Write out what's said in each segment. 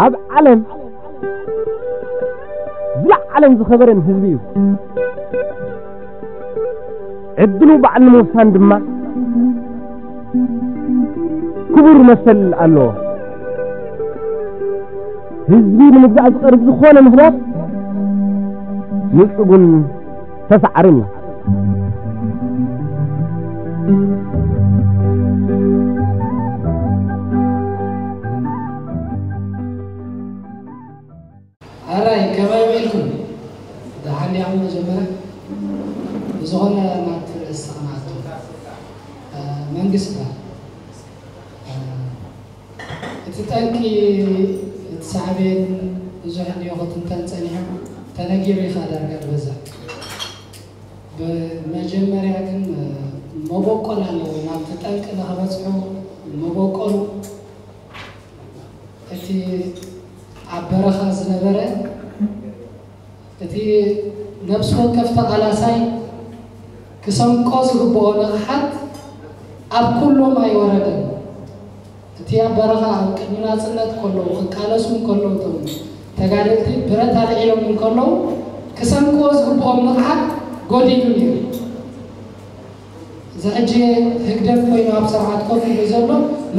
ኣብ ዓለም ዝለዓለን ዝኸበረን ህዝቢ እዩ። ዕድሉ ባዕሉ ንምውሳን ድማ ክቡር መሰል ኣለዎ። ህዝቢ ንምግዛእ ዝቐርብ ዝኾነ ምኽንያት ንጹግን ተሳዓርን እዩ። ኣራይ ከመይ ውዒልኩም? ደሓን ዲኹም? መጀመርያ ብዝኾነ ናብቲ ርእሲ ክንኣቱ። መንግስቲ እቲ ጠንቂ እቲ ሳዕቤን ብዙሕ እንድዮ ክትንተን ጸኒሑ። ተነጊሩ ኢኻ ዳርጋ ዝበዝሕ። ብመጀመርያ ግን መበቆል ኣለዎ። ናብቲ ጠንቂ ንኽበጽሑ መበቆሉ እቲ ኣብ በረኻ ዝነበረ እቲ ነፍሲ ወከፍ ተቓላሳይ ክሰንቆ ዝግብኦ ንቕሓት ኣብ ኩሎም ኣይወረደን። እቲ ኣብ በረኻ ኣብ ቅድሚ ናጽነት ከለዉ ክቃለሱ እንከለዉ እቶም ተጋደልቲ ብረት ኣልዒሎም እንከለዉ ክሰንቅዎ ዝግብኦም ንቕሓት ጎዲሉ ነይሩ። እዚ ሕጂ ህግደፍ ኮይኑ ኣብ ስርዓት ኮፍ ኢሉ ዘሎ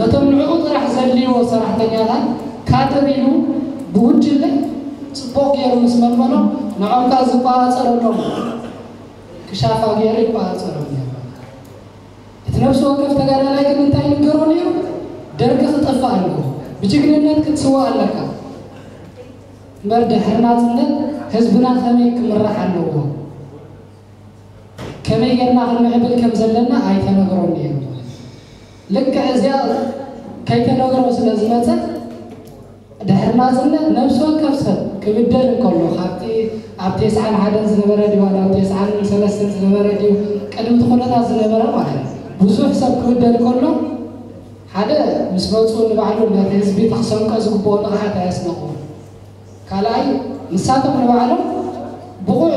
ነቶም ንዕኡ ጥራሕ ዘድልይዎ ሰራሕተኛታት ካድር ኢሉ ብጉጅለ ጽቡቕ ገይሩ ምስ መልመሎም ንዖም ከኣ ዝቆጻጸረሎም ክሻፋ ገይሩ ይቆጻጸሮም ነይሩ። እቲ ነፍሲ ወከፍ ተጋዳላይ ግን እንታይ ይንገሮ ነይሩ? ደርጊ ክጠፍእ ኣለዎ፣ ብጅግንነት ክትስዋእ ኣለካ። እምበር ድሕሪ ናጽነት ህዝብና ከመይ ክምራሕ ኣለዎ፣ ከመይ ጌርና ክንምዕብል ከም ዘለና ኣይተነግሮን ነይሩ ማለት እዩ። ልክዕ እዚኣ ከይተነግሮ ስለ ዝመጸት ድሕሪ ናጽነት ነፍሲ ወከፍ ሰብ ክብደል እንከሎ ካብቲ ኣብ ተስዓን ሓደን ዝነበረ ድዩ ዋላ ኣብ ተስዓን ሰለስተን ዝነበረ ድዩ ቅድሚ እቲ ኩነታት ዝነበረ ማለት እዩ ብዙሕ ሰብ ክብደል ከሎ ሓደ ምስ መፁ ንባዕሉ ነቲ ህዝቢ ተክሰንቀ ዝግብኦ ንቕሓት ኣየስነቕዎ። ካልኣይ ንሳቶም ንባዕሎም ብቑዕ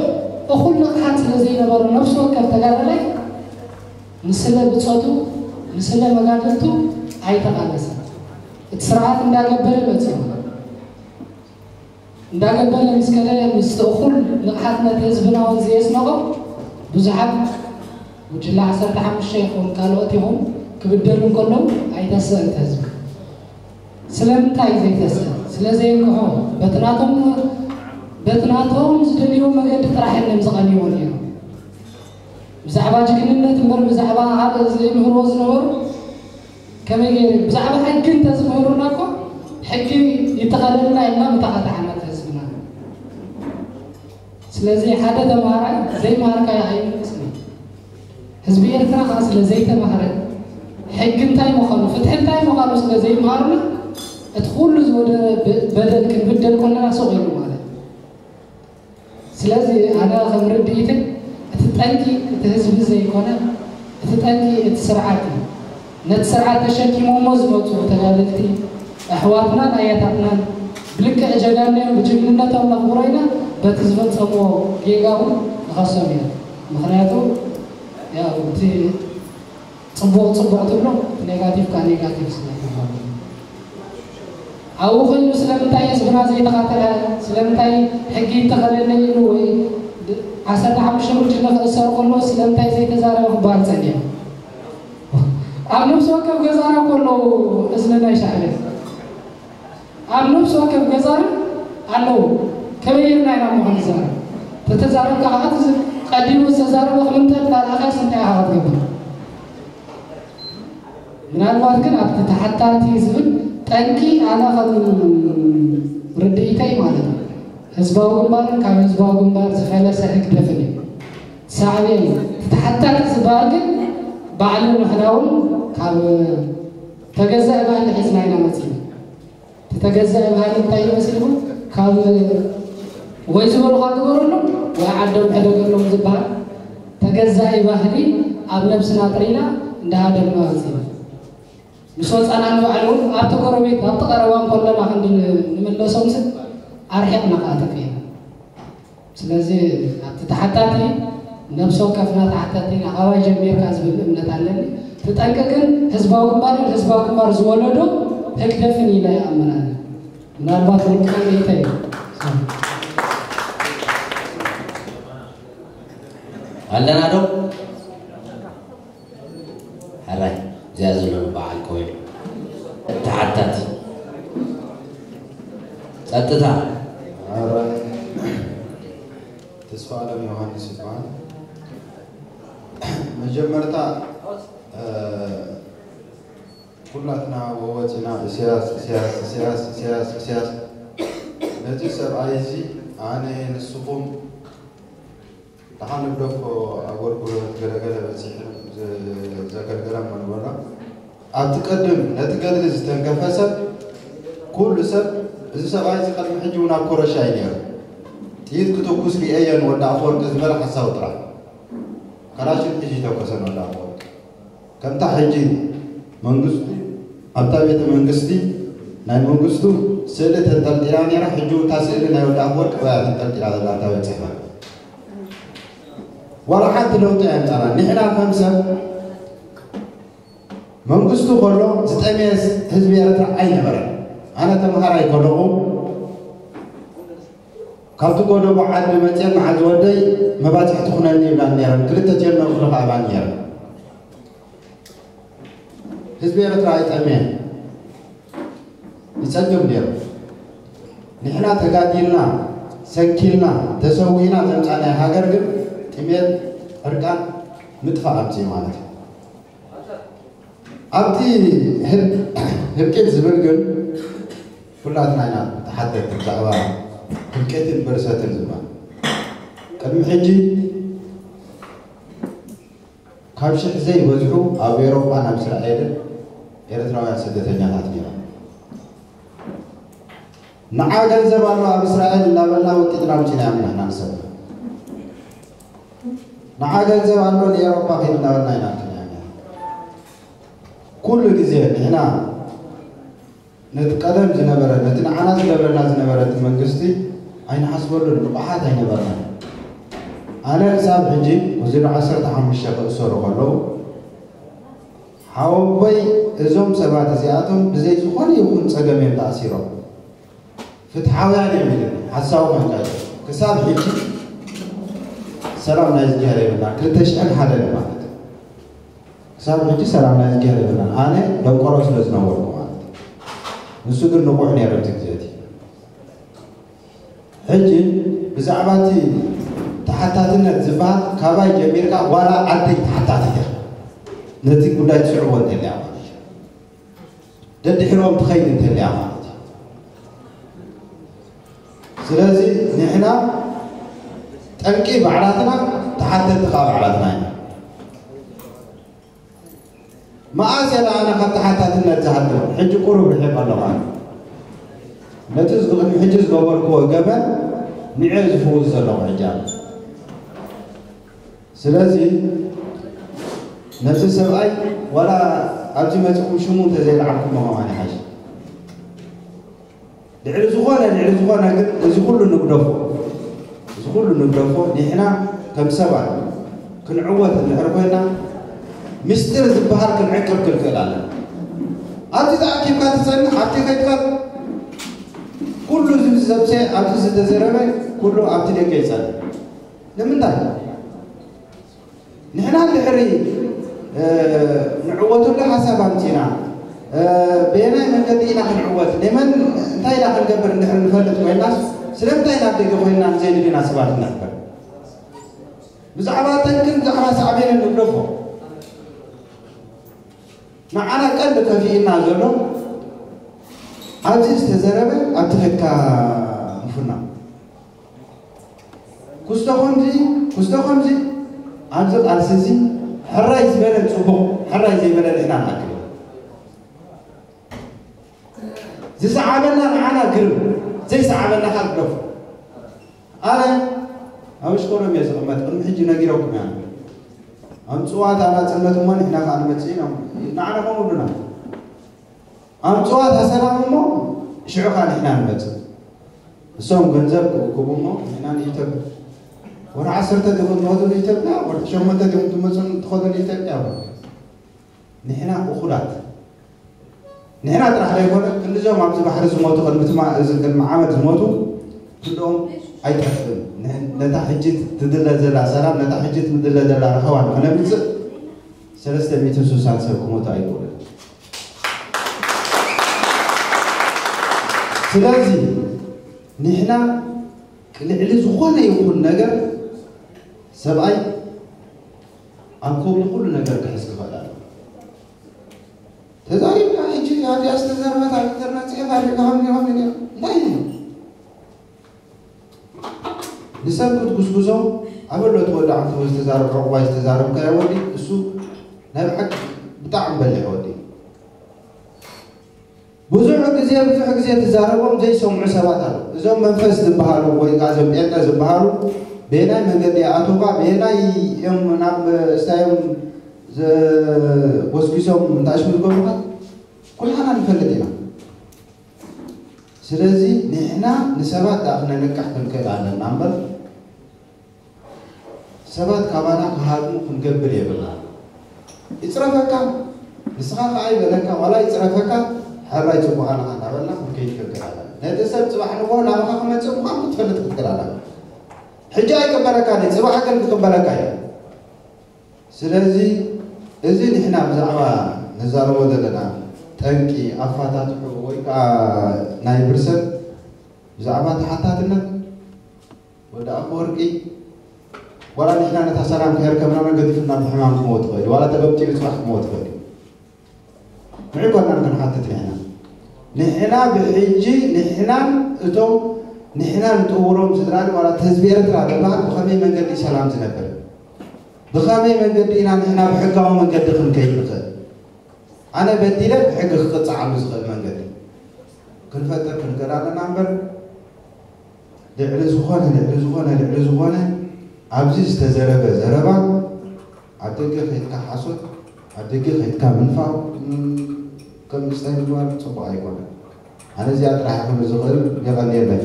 እኹል ንቕሓት ስለ ዘይነበሩ ነፍሲ ወከፍ ተጋዳላይ ንስለ ብፆቱ ንስለ መጋድልቱ ኣይተቓለሰን። እቲ ስርዓት እንዳገበረ መፂኡ። እንዳገበረ ምስ ከደ ምስ እኹል ንቕሓት ነቲ ህዝብና እውን ዘየስነቖ ብዙሓት ጉጅለ ዓሰርተ ሓሙሽተ ይኹን ካልኦት ይኹን ክብደሉ እንከለዉ ኣይተስእን እቲ ህዝቢ። ስለምንታይ ዘይተስእ? ስለ ዘየንቅሖ። በቲ ናቶም በቲ ናቶም ዝደልይዎ መገዲ ጥራሕ እዮም ዝቐንይዎ ነይሮም። ብዛዕባ ጅግንነት እምበር ብዛዕባ ኣብ ዘይምህርዎ ዝነበሩ ከመይ ገይሩ ብዛዕባ ሕጊ እንተዝምህሩና እኮ ሕጊ ይተኸለልና ኢልና ምተኻታዕና ህዝብና። ስለዚ ሓደ ተምሃራይ ዘይምሃርካዮ ኣይምንቅስን እዩ። ህዝቢ ኤርትራ ከዓ ስለ ዘይተማህረ ሕጊ እንታይ ምዃኑ ፍትሒ እንታይ ምዃኑ ስለ ዘይምሃሩና እቲ ኩሉ ዝወደ በደል ክንብደል ከለና ሱቕ ኢሉ ማለት እዩ። ስለዚ ኣነ ከም ርድኢተይ እቲ ጠንቂ እቲ ህዝቢ ዘይኮነ እቲ ጠንቂ እቲ ስርዓት እዩ። ነቲ ስርዓት ተሸኪሞሞ ዝመፁ ተጋደልቲ ኣሕዋትናን ኣያታትናን ብልክዕ ጀጋኑ እዮም፣ ብጅግንነቶም ነኽብሮ ኢና፣ በቲ ዝፈፀምዎ ጌጋ እውን ንኸሶም ኢና። ምኽንያቱ ያው እቲ ፅቡቕ ፅቡቕ ትብሎ እቲ ኔጋቲቭ ከዓ ኔጋቲቭ ስለዝኾነ ኣብኡ ኮይኑ ስለምንታይ ህዝብና ዘይተኻተለ ስለምንታይ ሕጊ ይተኸለለ ኢሉ ወይ ዓሰርተ ሓሙሽተ ጉጅለ ክእሰር ከሎ ስለምንታይ ዘይተዛረበ ክበሃል ፀኒሑ። ኣብ ነፍሲ ወከፍ ገዛና ከሎ እዝንና ይሻዕለል። ኣብ ነፍሲ ወከፍ ገዛና ኣለዉ። ከመይ ኢልና ኢና እሞ ክንዛረብ? ተተዛረብካ ከዓ እቲ ቀዲሙ ዝተዛረበ ክምንተት እናልኣኻስ እንታይ ኢኻ ክትገብር? ምናልባት ግን ኣብቲ ተሓታቲ ዝብል ጠንቂ ኣነ ከም ርድኢተይ ማለት እዩ ህዝባዊ ግንባርን ካብ ህዝባዊ ግንባር ዝፈለሰ ህግደፍን እዩ ሳዕቤን እዩ። እቲ ተሓታቲ ዝበሃል ግን ባዕሉ ንሕና እውን ካብ ተገዛኢ ባህሊ ሒዝና ኢና መፂና። እቲ ተገዛኢ ባህሊ እንታይ እዩ መሲልኩም? ካብ ወይ ዝበሉኻ ግበረሎም ወይ ዓዶም ሕደገሎም ዝበሃል ተገዛኢ ባህሊ ኣብ ነብስና ጥሪና እንዳሃደምና መፂና። ምስ ወፃና ንባዕሉ እውን ኣብቲ ጎረቤት ኣብቲ ቀረባ እንከለና ክንዲ ንምለሶም ስብ ኣርሒቕና ከዓ ተገይና። ስለዚ ኣብቲ ተሓታቲ ነብሲ ወከፍና ተሓታቲ ኢና፣ ካባይ ጀሚርካ ዝብል እምነት ኣለኒ። እቲ ጠንቂ ግን ህዝባዊ ግንባርን ህዝባዊ ግንባር ዝወለዶ ህግደፍን ኢለ ይኣምን ኣነ። ምናልባት ውልቀ ቤተይ ኣለና ዶ? ሕራይ እዚኣ ዘሎ በዓል ኮይኑ ተሓታቲ ጸጥታ። ተስፋ ኣለም ዮሃንስ ይበሃል። መጀመርታ ኩላትና ወወፂና እስያስ እስያስ እስያስ እስያስ እስያስ ነዚ ሰብኣይ እዚ ኣነ ንስኹም ደሓን ንግደፎ ኣገልግሎት ገለገለ በፂሑ ዘገልገለ እሞ ንበሎ ኣብቲ ቀድም ነቲ ገድሊ ዝተንከፈ ሰብ ኩሉ ሰብ እዚ ሰብኣይ እዚ ቀድሚ ሕጂ እውን ኣብ ኮረሻ እዩ ነይሩ ጥይት ክትኩስ ሪኤዮ ንወዲ ኣፈወርቂ ዝበለ ሓሳዊ ጥራሕ ከላሽን ጥይት ይተኮሰ ንወዲ ኣፈወርቂ ከምታ ሕጂ መንግስቱ ኣብታ ቤተ መንግስቲ ናይ መንግስቱ ስእሊ ተንጠልጢላ ነይራ። ሕጂ እውን እታ ስእሊ ናይ ወዲ ኣፈወርቂ ኣብኣ ተንጠልጢላ ዘላ ኣብታ ቤት ፅሕፈት ዋላ ሓንቲ ለውጢ ኣየምፃእናን። ንሕና ከም ሰብ መንግስቱ ከሎ ዝጠመየ ህዝቢ ኤርትራ ኣይነበረን። ኣነ ተምሃራይ ከለኹ ካብቲ ጎደቦ ዓዲ መፅየን መዓዝ ወደይ መባፅሕቲ ኩነኒ ይብላን ነይረን። ክልተ ጀልመ እኽሊ ከኣ ይሃባን ነይረን። ህዝቢ ኤርትራ ኣይጠምየን፣ ይጸግም ነይሩ። ንሕና ተጋዲልና፣ ሰንኪልና፣ ተሰዊእና ዘምጻእናያ ሃገር ግን ጥሜት፣ ዕርቃን፣ ምጥፋእ ኣምጺኡ ማለት እዩ። ኣብቲ ህልቂት ዝብል ግን ኩላትና ኢና ተሓተትቲ ብዛዕባ ህልቂትን ብርሰትን ዝበሃል። ቅድሚ ሕጂ ካብ ሽሕ ዘይበዝሑ ኣብ ኤውሮጳን ኣብ እስራኤልን ኤርትራውያን ስደተኛታት ነይሮም። ንዓ ገንዘብ ኣሎ ኣብ እስራኤል እናበልና ወጢጥና ኣምፂእናዮም ኢና ንሕና ንሰብ። ንዓ ገንዘብ ኣሎ ንኤውሮጳ ኺድ እናበልና ኢና ኣምፂእናዮም ኢና። ኩሉ ግዜ ንሕና ነቲ ቀደም ዝነበረ ነቲ ንዓና ዝገብረና ዝነበረ እቲ መንግስቲ ኣይንሓስበሉን ንቑሓት ኣይነበርናን። ኣነ ክሳብ ሕጂ እዚ ን ዓሰርተ ሓሙሽተ ክእሰሩ ከለዉ ሓወቦይ እዞም ሰባት እዚኣቶም ብዘይ ዝኾነ ይኹን ፀገም እዮም ተኣሲሮም። ፍትሓውያን እዮም ኢለ ሓሳዊ ኮንካ ክሳብ ሕጂ ሰላም ናይ እግዚኣብሔር የብልና ክልተ ሽሕን ሓደን ማለት ክሳብ ሕጂ ሰላም ናይ እግዚኣብሔር የብልናን ኣነ ደንቆሮ ስለ ዝነበርኩ ማለት ንሱ ግን ንቑሕ ነይሩ እቲ ግዜ እቲ ሕጂ ብዛዕባ እቲ ተሓታትነት ዝበሃል ካባይ ጀሚርካ ዋላ ዓደይ ተሓታቲት እያ ነቲ ጉዳይ ትስዕቦ እንተልያ ማለት እዩ ደድሕሮም ትኸይድ እንተልያ ማለት እዩ ስለዚ ንሕና ጠንቂ ባዕላትና ተሓተቲ ከዓ ባዕላትና ኢና መኣስ እየ ኣነ ካብ ተሓታትነት ዝሃድም ሕጂ ቁሩብ ርሒቕ ኣለኹ ኣነ ነቲ ቅድሚ ሕጂ ዝገበርክዎ ገበን ንዕ ዝፍውስ ዘለኹ ሕጂ ኣነ ስለዚ ነዚ ሰብኣይ ዋላ ኣብዚ መፅኹም ሽሙ እንተዘይልዓልኩሞ ከማን ይሓይሽ ልዕሊ ዝኾነ ልዕሊ ዝኾነ ግን እዚ ኩሉ ንግደፎ እዚ ኩሉ ንግደፎ ንሕና ከም ሰባት ክንዕወት እንድሕር ኮይና ምስጢር ዝበሃል ክንዕቅብ ክንክእል ኣለና ኣብዚ ተኣኪብካ ትፀንሕ ኣብቲ ከይትካ ኩሉ ዝብሰ ኣብዚ ዝተዘረበ ኩሉ ኣብቲ ደገ ይፀንሕ ንምንታይ ንሕና እንድሕሪ ንዕወተሉ ሓሳብ ኣምፂና በየናይ መንገዲ ኢና ክንዕወት ንመን እንታይ ኢና ክንገብር እንድሕሪ ንፈልጥ ኮይናስ ስለምንታይ ናብ ደገ ኮይና ንዘይድልና ሰባት ንሕበር ብዛዕባ ጠንቅን ብዛዕባ ሳዕቤንን ንግደፎ ንዓና ቀንዲ ከፊእና ዘሎ ኣብዚ ዝተዘረበ ኣብቲ ከድካ ምፍናው ክስቶ ከምዚ ክስቶ ከምዚ ኣብዚ ቃልሲ እዚ ሕራይ ዝበለ ፅቡቕ ሕራይ ዘይበለ ንሕና ንኣክል ዝሰዓበና ንዓና ግርም ዘይሰዓበና ከዓ ግደፎ ኣነ ኣብ ሽኮሎም እየ ዝቕመጥ ቅድሚ ሕጂ ነጊረኩም እያ ኣምፅዋ እታ ናፅነት እሞ ንሕና ከዓ ንመፅእ ኢና ንዓና ከምኡ ብሉና ኣምፅዋ እታ ሰላም እሞ ሽዑ ከዓ ንሕና ንመፅእ እሶም ገንዘብ ክእክቡ እሞ ንሕና ንኢትዮጵያ ወርሒ ዓሰርተ ዲኹም ትኸዱ ንኢትዮጵያ ወርሒ ሸሞንተ ዲኹም ትመፁ ትኸዱ ንኢትዮጵያ ንሕና እኹላት ንሕና ጥራሕ ዘይኮነ ክንዲዞም ኣብዚ ባሕሪ ዝሞቱ ቅድሚ ትማ- እዚ ቅድሚ ዓመት ዝሞቱ ክንድኦም ኣይጠፍእን። ንሕ- ነታ ሕጂ ትድለ ዘላ ሰላም፣ ነታ ሕጂ ትድለ ዘላ ረኸባ ንኸነምፅእ ሰለስተ ሚእትን ስሳን ሰብ ክሞቱ ኣይክእሉን። ስለዚ ንሕና ልዕሊ ዝኾነ ይኹን ነገር ሰብኣይ ኣብ ከብዱ ኩሉ ነገር ክሕዝ ክኽእል ኣሎ። ተዛሪብና ሕጂ ኣድያ ዝተዘርበት ኣብ ኢንተርነት ፅሒፍ ኣድሪካ ከምዚ ከምዚ ነይሩ እንታይ እዩ? ንሰብ ክትጉስጉሶ ኣበሎ ትወዳዕ ክትወ ዝተዛረብ ዕቑባይ ዝተዛረብካዮ ወዲ እሱ ናይ ብሓቂ ብጣዕሚ በሊሕ ወዲ። ብዙሕ ግዜ ብዙሕ ግዜ ትዛረቦም ዘይሰምዑ ሰባት ኣለዉ። እዞም መንፈስ ዝበሃሉ ወይ ከዓ እዞም ጴንጠ ዝበሃሉ በየናይ መንገዲ ይኣትውካ በየናይ እዮም ናብ ስታዮም ጎስጊሶም እንታይ ሽሙ ዝገብሩካ ኩላና ንፈልጥ ኢና። ስለዚ ንሕና ንሰባት ደኣ ክነንቅሕ ክንክእል ኣለና እምበር ሰባት ካባና ክሃድሙ ክንገብር የብልና። ይፅረፈካ ንስኻ ከዓ ይበለካ ዋላ ይፅረፈካ ሕራይ ፅቡቕ ኣለኻ እናበልና ክንከይድ ክንክእል ኣለና። ነቲ ሰብ ፅባሕ ንግሆ ናባኻ ክመፅእ ምዃኑ ክትፈልጥ ክትክእል ኣለካ። ሕጂ ኣይቅበለካ ጽባሕ ግን ክቅበለካ እዩ። ስለዚ እዚ ንሕና ብዛዕባ ንዛረቦ ዘለና ጠንቂ ኣፋታትሑ ወይ ከዓ ናይ ብርሰት ብዛዕባ ተሓታትነት ወዲ ኣፈወርቂ ዋላ ንሕና ነታ ሰላም ከየርከብናና ገዲፍና ብሕማም ክመወት ይኽእል እዩ ዋላ ተበብቲኡ ጽባሕ ክመወት ይኽእል እዩ። ንዕይ ኮናን ክንሓትት ንሕና ንሕና ብሕጂ ንሕናን እቶም ንሕና ንጥውሮም ስድራን ዋላ ህዝቢ ኤርትራ ዝበሃል ብኸመይ መንገዲ ሰላም ዝነብር ብኸመይ መንገዲ ኢና ንሕና ብሕጋዊ መንገዲ ክንከይድ ንኽእል ኣነ በዲለ ብሕጊ ክቅፅዓሉ ዝኽእል መንገዲ ክንፈጥር ክንገዳለና እምበር ልዕሊ ዝኾነ ልዕሊ ዝኾነ ልዕሊ ዝኾነ ኣብዚ ዝተዘረበ ዘረባ ኣብ ደገ ከይድካ ሓሶት ኣብ ደገ ከይድካ ምንፋው ከም ምፅታይ ምግባር ፅቡቅ ኣይኮነ ኣነ እዚኣ ጥራሕ ክብል ዝኽእል የቐንየለይ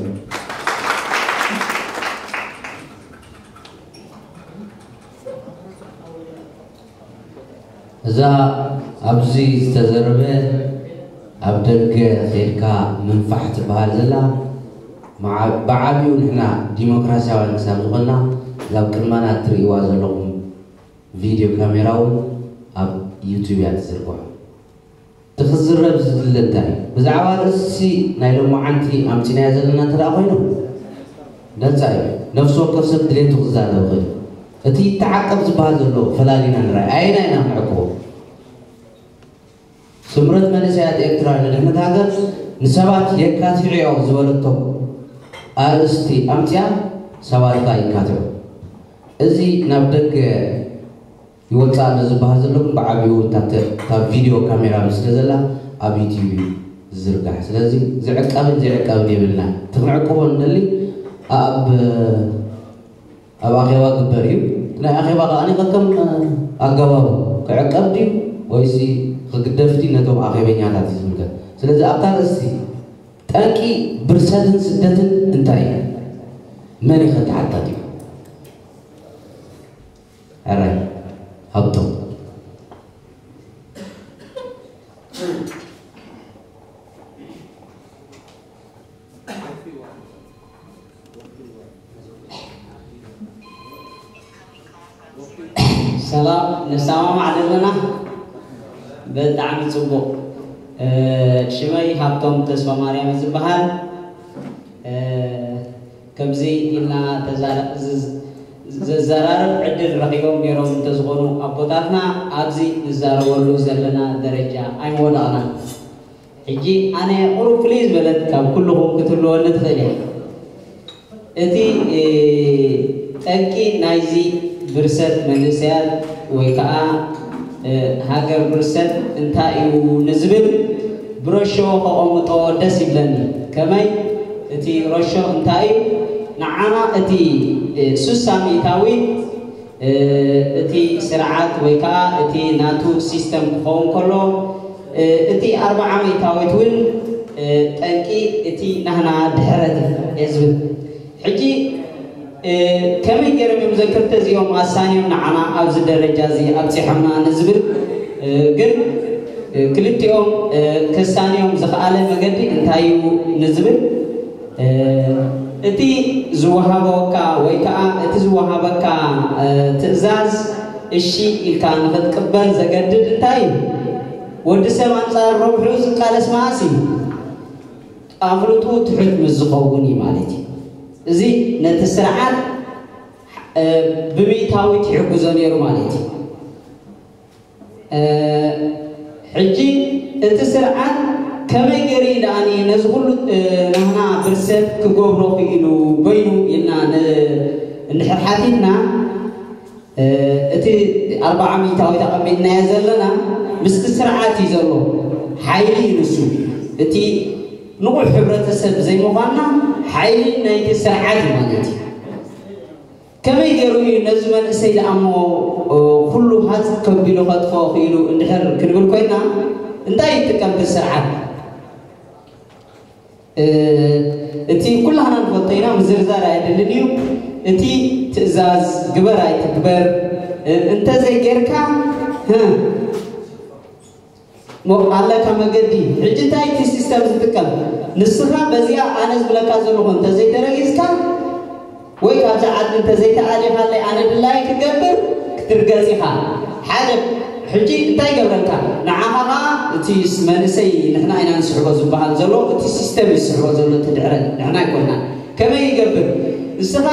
እዛ ኣብዚ ዝተዘረበ ኣብ ደገ ኸድካ ምንፋሕ ትበሃል ዘላ ብዓቢኡ ንሕና ዲሞክራሲያውያን ክሳብ ዝኾንና እዛ ኣብ ቅድመና እትርእይዋ ዘለኹም ቪድዮ ካሜራ እውን ኣብ ዩቱብ እያ ትዝርግሖ። እቲ ክዝረብ ዝድለ እንታይ እዩ? ብዛዕባ ርእሲ ናይ ሎማዓንቲ ኣምፂናዮ ዘለና እንተ ደኣ ኮይኑ ነፃ እዩ። ነፍሲ ወከፍ ሰብ ድሌቱ ክዛረብ ይኽእል እዩ። እቲ ይተዓቀብ ዝበሃል ዘሎ ፈላሊና ንርኣይ። ኣየናይ ኢና ክንዕቅቦ? ስምረት መንእሰያት ኤርትራ ንድሕነት ሃገር ንሰባት የካትዑ እዮም ዝበለቶ ኣርእስቲ ኣምፅኣ ሰባት ከኣ ይካትዑ። እዚ ናብ ደገ ይወፅእ ኣሎ ዝበሃል ዘሎ ግን ብዓብዩ እታ ቪድዮ ካሜራ ስለ ዘላ ኣብ ዩትዩብ እዩ ዝዝርጋሕ። ስለዚ ዝዕቀብን ዘይዕቀብን የብልና። እቲ ክንዕቅቦ ንደሊ ኣብ ኣብ ኣኼባ ግበር እዩ። ናይ ኣኼባ ከዓ ከከም ኣገባቡ ክዕቀብ ድዩ ወይሲ ክግደፍ ድዩ ነቶም ኣኼበኛታት እዩ ዝምልከት። ስለዚ ኣብታ ርእስቲ ጠንቂ ብርሰትን ስደትን እንታይ እዩ? መን እዩ ከተሓታትዩ? ሕራይ ሃብቶም። ሰላም ንሰማማዕ ዘለና ብጣዕሚ ፅቡቕ ሽመይ ሃብቶም ተስፋ ማርያም ዝበሃል ከምዚ ኢልና ዘዘራርብ ዕድል ረኺቦም ነይሮም እንተዝኾኑ ኣቦታትና ኣብዚ ንዛረበሉ ዘለና ደረጃ ኣይምወዳቕናን። ሕጂ ኣነ ቁሩብ ፍልይ ዝበለት ካብ ኩልኹም ክትህልወኒ ትኽእል እያ። እቲ ጠንቂ ናይዚ ብርሰት መንእሰያት ወይ ከዓ ሃገር ብርሰት እንታይ እዩ ንዝብል ብረሾ ከቐምጦ ደስ ይብለኒ። ከመይ እቲ ረሾ እንታይ እዩ ንዓና እቲ ሱሳ ሚእታዊት እቲ ስርዓት ወይ ከዓ እቲ ናቱ ሲስተም ክኸውን ከሎ እቲ ኣርብዓ ሚእታዊት እውን ጠንቂ እቲ ናህና ድሕረት እየ ዝብል ሕጂ ከመይ ገይሮም እዮም ዘክርተ እዚኦም ኣሳንዮም ንዓና ኣብዚ ደረጃ እዚ ኣብፂሖምና ንዝብል ግን ክልቲኦም ክሳንዮም ዝኸኣለ መገዲ እንታይ እዩ ንዝብል፣ እቲ ዝወሃበካ ወይ ከዓ እቲ ዝወሃበካ ትእዛዝ እሺ ኢልካ ንኽትቅበል ዘገድድ እንታይ እዩ? ወዲ ሰብ ኣንጻር ረብሑ ዝቃለስ መዓስ እዩ? ኣፍልጡ ትሑት ምስ ዝኸውን እዩ ማለት እዩ። እዚ ነቲ ስርዓት ብሚእታዊት ይሕግዞ ነይሩ ማለት እዩ። ሕጂ እቲ ስርዓት ከመይ ገይሩ እዩ ደኣኒ ነዚ ኩሉ ናህና ብርሰት ክገብሮ ክኢሉ በይኑ ኢልና እንድሕር ሓቲትና፣ እቲ ኣርባዓ ሚእታዊ ተቐሚጥናዮ ዘለና ምስቲ ስርዓት እዩ ዘሎ። ሓይሊ እዩ ንሱ። እቲ ንቑሕ ሕብረተሰብ ዘይምዃንና ሓይሊ ናይቲ ስርዓት እዩ ማለት እዩ። ከመይ ገይሩ እዩ ነዚ መንእሰይ ደኣ እሞ ኩሉ ሃፅ ከቢሉ ከጥፍኦ ክኢሉ እንድሕር ክንብል ኮይና፣ እንታይ ይጥቀም እቲ ስርዓት? እቲ ኩላህና ንፈልጦ ኢና፣ ምዝርዛር ኣየድልን እዩ። እቲ ትእዛዝ ግበር ኣይትግበር እንተዘይጌርካ ኣለካ መገዲ። ሕጂ እንታይ እቲ ሲስተም ዝጥቀም? ንስኻ በዚኣ ኣነ ዝብለካ ዘለኹ እንተዘይተረጊዝካ ወይ ካብዛ ዓዲ እንተዘይተኣሊኻለይ ኣነ ድላይ ክገብር ክትርገጽ ኢኻ። ሓደ ሕጂ እንታይ ይገብረልካ? ንዓኻ ኸዓ እቲ መንእሰይ ንሕና ኢና ንስሕቦ ዝበሃል ዘሎ፣ እቲ ሲስተም እዩ ዝስሕቦ ዘሎ፣ እቲ ድሕረት ንሕና ኣይኮንና። ከመይ ይገብር? ንስኻ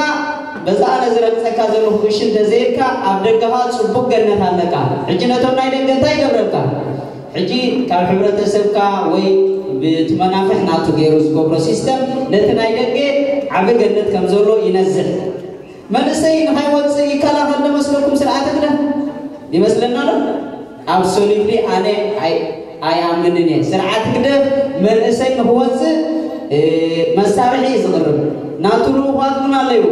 በዛ ኣነ ዝረግጸካ ዘለኹ እሺ እንተዘይልካ ኣብ ደገኻ ጽቡቕ ገነት ኣለካ። ሕጂ ነቶም ናይ ደገ እንታይ ይገብረልካ? ሕጂ ካብ ሕብረተሰብካ ወይ ብቲ መናፍሕ ናቱ ገይሩ ዝገብሮ ሲስተም ነቲ ናይ ደገ ዓቢ ገነት ከም ዘሎ ይነዝሕ። መንእሰይ ንኸይወፅእ ይከላኸል ዶ መስለኩም ስርዓት ህግደፍ? ይመስለና ዶ? ኣብሶሉትሊ ኣነ ኣይኣምንን እየ። ስርዓት ህግደፍ መንእሰይ ንክወፅእ መሳርሒ እዩ ዝቕርብ። ናቱ ልኡኳት እውን ኣለይዎ።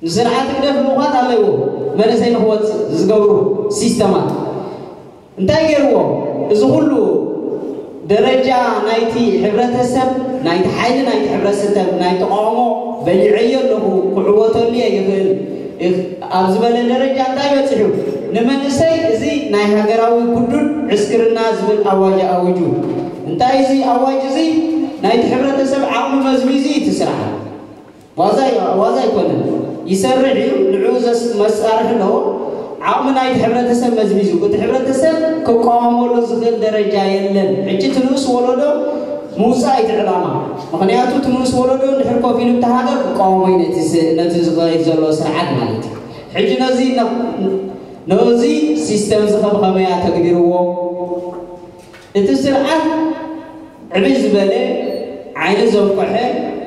ንስርዓት ህግደፍ ልኡኳት ኣለይዎ። መንእሰይ ንክወፅእ ዝገብሩ ሲስተማት እንታይ ገይርዎ? እዚ ኩሉ ደረጃ ናይቲ ሕብረተሰብ፣ ናይቲ ሓይሊ ናይቲ ሕብረተሰብ፣ ናይ ተቃውሞ በሊዐዮ ኣለኹ፣ ክዕወተሉ እየ ይኽእል ኣብ ዝበለ ደረጃ እንታይ በፂሑ? ንመንእሰይ እዚ ናይ ሃገራዊ ግዱድ ዕስክርና ዝብል ኣዋጅ ኣዊጁ። እንታይ እዚ ኣዋጅ እዚ? ናይቲ ሕብረተሰብ ዓቕሚ መዝሚዙ እዩ እቲ ስርዓት። ዋዛ ዋዛ ኣይኮነን። ይሰርሕ እዩ፣ ንዕኡ ዘስ መሳርሒ ኣለዎ። ዓቕሚ ናይቲ ሕብረተሰብ መዝሚዙ፣ እቲ ሕብረተሰብ ክቃወመሉ ዝኽእል ደረጃ የለን። ሕጂ እቲ ንኡስ ወለዶ ምውፃእ እዩ እቲ ዕላማ። ምኽንያቱ እቲ ንኡስ ወለዶ እንድሕር ኮፍ ኢሉ እቲ ሃገር ክቃወሞ እዩ ነቲ ስ- ነቲ ዝኸይድ ዘሎ ስርዓት ማለት እዩ። ሕጂ ነዚ ነ- ነዚ ሲስተም እዚ ከም ከመይ ተግቢርዎ? እቲ ስርዓት ዕብይ ዝበለ ዓይኒ ዘፍቆሐ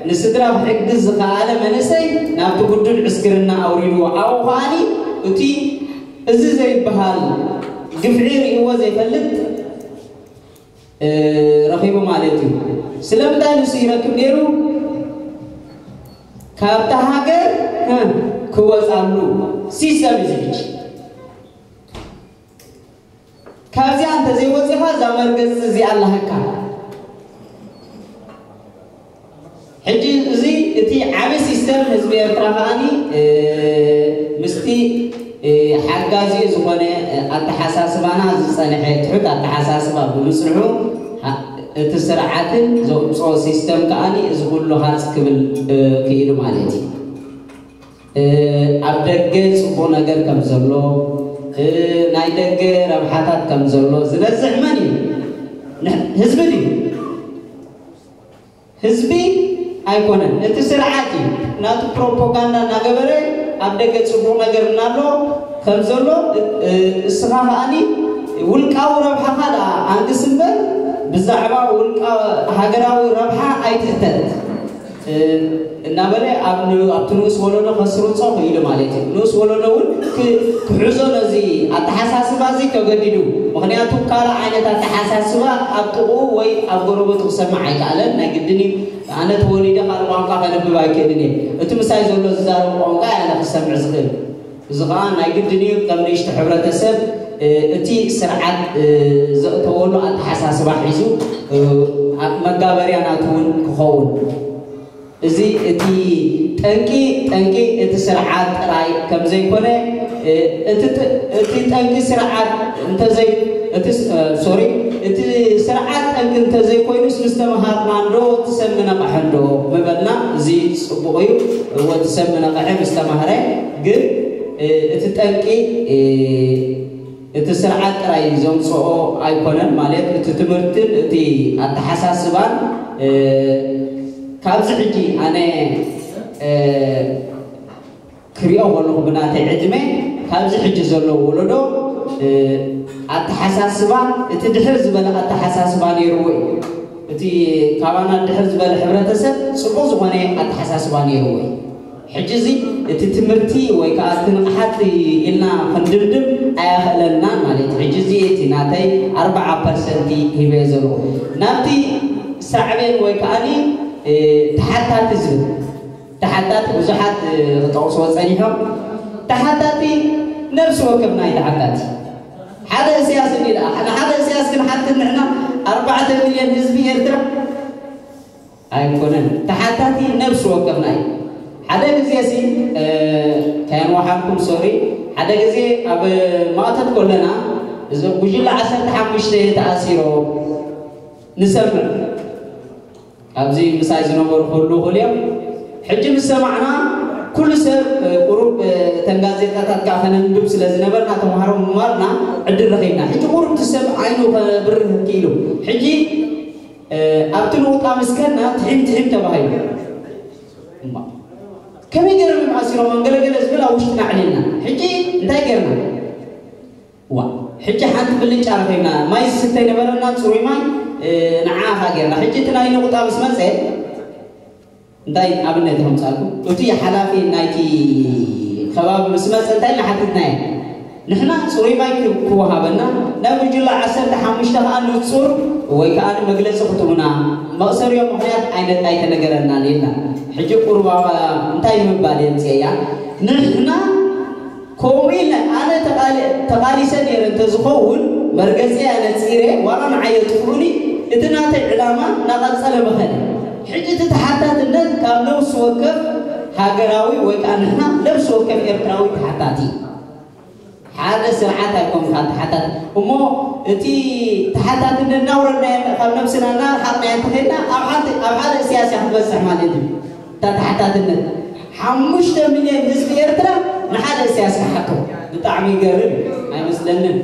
ንስድራ ክሕግዝ ዝኸኣለ መንእሰይ ናብቲ ግዱድ ዕስክርና ኣውሪድዎ። ኣብኡ ከዓኒ እቲ እዚ ዘይበሃል ግፍዒ ርእይዎ ዘይፈልጥ ረኺቡ ማለት እዩ። ስለምንታይ ንሱ ይረክብ ነይሩ? ካብታ ሃገር ክወፃሉ ሲስተም እዩ ዝሕጂ። ካብዚኣ እንተዘይወፂኻ እዛ መርገፂ እዚኣ ኣለሃካ። ሕጂ እዚ እቲ ዓቢ ሲስተም ህዝቢ ኤርትራ ከዓኒ ምስቲ ሓጋዚ ዝኾነ ኣተሓሳስባና ዝፀንሐ ትሑት ኣተሓሳስባ ብምፅንሑ እቲ ስርዓትን ዘውፅኦ ሲስተም ከዓኒ እዚ ኩሉ ሃፅ ክብል ክኢሉ ማለት እዩ። ኣብ ደገ ፅቡቕ ነገር ከም ዘሎ፣ ናይ ደገ ረብሓታት ከም ዘሎ ዝነዝሕ መን እዩ? ህዝቢ ድዩ? ህዝቢ ኣይኮነን፣ እቲ ስርዓት እዩ። ናቱ ፕሮፓጋንዳ እናገበረ ኣብ ደገ ፅቡቕ ነገር እናሎ ከም ዘሎ፣ እስኻ ከዓኒ ውልቃዊ ረብሓኻ ደኣ ኣንግስ እምበር ብዛዕባ ውልቃ ሃገራዊ ረብሓ ኣይትሕተት። እናበለ ኣብቲ ንኡስ ወለዶ ከስርፆ ክኢሉ ማለት እዩ። ንኡስ ወለዶ እውን ክሕዞ ነዚ ኣተሓሳስባ እዚ ተገዲዱ። ምክንያቱ ካልእ ዓይነት ኣተሓሳስባ ኣብ ጥቕኡ ወይ ኣብ ጎረበቱ ክሰምዕ ኣይከኣለን። ናይ ግድን እዩ። ኣነ ተወሊደ ካልእ ቋንቋ ከንብብ ኣይክእልን እየ። እቲ ምሳይ ዘሎ ዝዛረቡ ቋንቋ ኣነ ክሰምዕ ዝኽእል። እዚ ከዓ ናይ ግድን እዩ። ከም ንእሽቶ ሕብረተሰብ እቲ ስርዓት ዘእተወሉ ኣተሓሳስባ ሒዙ መጋበርያ ናቱ እውን ክኸውን። እዚ እቲ ጠንቂ ጠንቂ እቲ ስርዓት ጥራይ ከም ዘይኮነ እቲ ጥ- እቲ ጠንቂ ስርዓት እንተዘይ እቲ ስ- እ፣ ሶሪ እቲ ስርዓት ጠንቂ እንተዘይኮይኑስ ምስ ተምሃርና እንዶ እቲ ሰብ ምነቕሐ እንዶ ምበልና፣ እዚ ጽቡቕ እዩ። እወ እቲ ሰብ ምነቕሐ ምስ ተማህረ፣ ግን እ፣ እቲ ጠንቂ እ፣ እቲ ስርዓት ጥራይ ዘምጽኦ ኣይኮነን። ማለት እቲ ትምህርትን እቲ ኣተሓሳስባን እ፣ ካብዚ ሕጂ ኣነ እ፣ ክሪኦ ከለኹ ብናተይ ዕድመ ካብዚ ሕጂ ዘሎ ወለዶ እ፣ ኣተሓሳስባ እቲ ድሕር ዝበለ ኣተሓሳስባ ነይርዎ እዩ። እቲ ካባና ድሕር ዝበለ ሕብረተሰብ ጽቡቕ ዝኾነ ኣተሓሳስባ ነይርዎ እዩ። ሕጂ እዚ እቲ ትምህርቲ ወይ ከዓ እቲ ንቕሓት ኢልና ክንድምድም ኣያኽእለናን ማለት እዩ። ሕጂ እዚ እቲ ናተይ ኣርብዓ ፐርሰንቲ ሂበ ዘለኹ ናብቲ ሳዕቤን ወይ ከዓኒ እ፣ ተሓታቲ ዝብል ተሓታቲ ብዙሓት እ፣ ክጠቕስዎ ጸኒሖም። ተሓታቲ ነብሲ ወከፍና እዩ ተሓታቲ። ሓደ እስያስ እንዲ ደኣ ንሓደ እስያስ ክንሓትት ንሕና ኣርባዕተ ሚልዮን ህዝቢ ኤርትራ ኣይኮነን። ተሓታቲ ነብሲ ወከፍና እዩ። ሓደ ግዜ ሲ እ፣ ከየንዋሓኩም ሶሪ፣ ሓደ ግዜ ኣብ ማእተት ከለና እዚ ጉጅለ ዓሰርተ ሓሙሽተ ተኣሲሮም ንሰምዕ። ኣብዚ ምሳይ ዝነበሩ ክህሉ ይኽእሉ እዮም። ሕጂ ምስ ሰማዕና ኩሉ ሰብ እ፣ ቁሩብ እ፣ እተን ጋዜጣታት ከዓ ከነንብብ ስለ ዝነበርና ተምሃሮ ምማርና ዕድል ረኺብና። ሕጂ ቁሩብ እቲ ሰብ ዓይኑ ከብርህ ክኢሉ። ሕጂ እ፣ ኣብቲ ንቑጣ ምስ ከድና ትሒም ትሒም ተባሂሉ። እማ ከመይ ገይሮም እዮም ኣሲሮም ገለገለ ዝብል ኣብ ውሽጥና ኣዕሊልና። ሕጂ እንታይ ገይርና? ዋ ሕጂ ሓንቲ ብልጫ ረኺብና። ማይ ዝስተ ነበረና፣ ጽሩይ ማይ እ፣ ንዓኻ ገይርና። ሕጂ እቲ ናይ ንቑጣ ምስ መጸ እንታይ ኣብነት ከምጻልኩ እቲ ሓላፊ ናይቲ ከባቢ ምስ መጸ እንታይ እናሓትትናዮ ንሕና ጽሩይ ማይ ክወሃበና ናይ ጉጅለ ዓሰርተ ሓሙሽተ ከዓ ንጹር ወይ ከዓ መግለጺ ክትቡና መእሰሪዮ ምክንያት ኣይነ- ኣይተነገረናን ኢልና። ሕጂ ቁሩብ እንታይ ምባል የምፅአ እያ? ንሕና ከምኡ ኢለ ኣነ ተቓሊ- ተቓሊሰ ነይረ እንተዝኸውን መርገፂ ኣነፂረ ዋላ ንዓይ የጥፍኡኒ እቲ ናተይ ዕላማ እናቐፀለ ምኸደ። ሕጂ እቲ ተሓታትነት ካብ ነብሲ ወከፍ ሃገራዊ ወይ ከዓ ንሕና ነብሲ ወከፍ ኤርትራዊ ተሓታቲ ሓደ ስርዓት ኣይኮንካ ተሓታት እሞ እቲ ተሓታትነት እናውረድናዮ ካብ ነብስና እናረሓቕናዮ እንተኸድና ኣብ ሓንቲ ኣብ ሓደ እስያስ እያ ክትበፅሕ ማለት እዩ። እታ ተሓታትነት ሓሙሽተ ሚልዮን ህዝቢ ኤርትራ ንሓደ እስያስ ክሓቶ ብጣዕሚ ይገርም ኣይመስለንን።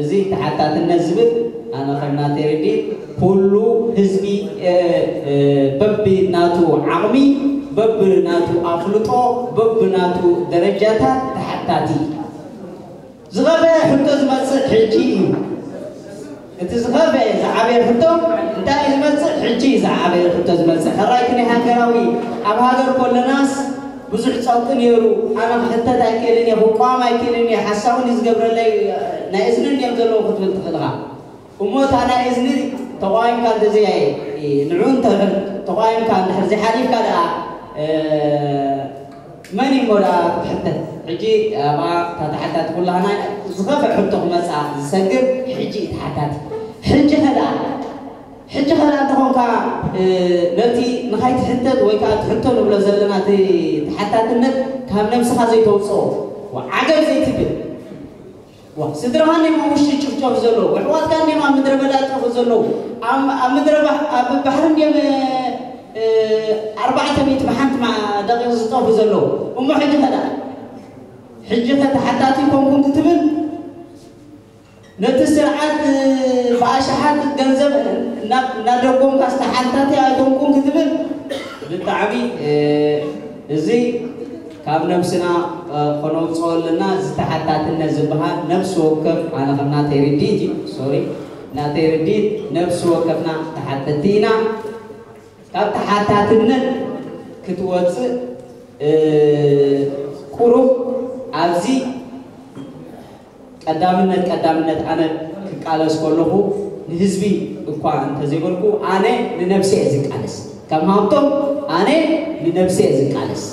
እዚ ተሓታትነት ዝብል ኣነ ከም ናተይ ርድኢት ኩሉ ህዝቢ እ፣ እ፣ በብናቱ ዓቕሚ በብናቱ ኣፍልጦ በብናቱ ደረጃታት ተሓታቲ እዩ። ዝኸፈአ ሕቶ ዝመፅእ ሕጂ እዩ። እቲ ዝኸፈአ ዝዓበየ ሕቶ እንታይ እዩ ዝመፅእ? ሕጂ እዩ ዝዓበየ ሕቶ ዝመፅእ። ሕራይቲ ናይ ሃገራዊ ኣብ ሃገር ኮለናስ ብዙሕ ፀቕጢ ነይሩ። ኣነ ክሕተት ኣይክእልን እየ፣ ክቋም ኣይክእልን እየ፣ ሓሳውን እዩ ዝገብረለይ፣ ናይ እዝንን እዮም ዘለዉ ክትብል ትኽእል ኢኻ። እሞ እታ ናይ እዝኒ ተቋይምካ እንተዘይ ንዑ እንተ ተቋይምካ እንድሕር ዘይሓሊፍካ ደኣ እ፣ መን እዩ እሞ ደኣ ክትሕተት? ሕጂ ኣብኣ እታ ተሓታቲ ኩላህና ዝኸፍእ ሕቶ ክመፃ ዝሰግር ሕጂ እዩ ተሓታቲ። ሕጂ ኸ ደኣ ሕጂ ኸ ደኣ እንተኾንካ እ፣ ነቲ ንኻይትሕተት ወይ ከዓ ትሕቶ ንብሎ ዘለና እቲ ተሓታትነት ካብ ነብስኻ ዘይተውፅኦ ዓገብ ዘይትብል ዋ፣ ስድራኻ እንዲም ኣብ ውሽጢ ጭፍጨፍ ዘለዉ፣ ኣሕዋትካ እንዲም ኣብ ምድረ በዳ ዝጠፉ ዘለዉ፣ ኣብ ኣብ ምድረ ባሕ- ኣብ ባሕሪ እንዲም እ፣ ኣርባዕተ ሚእቲ ብሓንቲ ማ- ደቂቕ ዝጠፉ ዘለዉ። እሞ ሕጂ ከ ደኣ? ሕጂ ከ ተሓታቲ ኮንኩን ክትብል ነቲ ስርዓት እ፣ ብኣሽሓት ገንዘብ እና- እናደጎምካ ዝተሓታቲ ኣይኮንኩን ክትብል ብጣዕሚ እ፣ እዚ ካብ ነብስና እ፣ ከነውፅኦ ኣለና። ዝተሓታትነት ዝበሃል ነብሲ ወከፍ ኣነ ከም ናተይ ርድኢት እዩ ሶሪ ናተይ ርድኢት ነብሲ ወከፍና ተሓተቲ ኢና። ካብ ተሓታትነት ክትወፅእ እ፣ ቁሩብ ኣብዚ ቀዳምነት ቀዳምነት ኣነ ክቃለስ ከለኹ ንህዝቢ እኳ እንተዘይበልኩ ኣነ ንነብሰ እየ ዝቃለስ። ከም ሃብቶም ኣነ ንነብሰ እየ ዝቃለስ።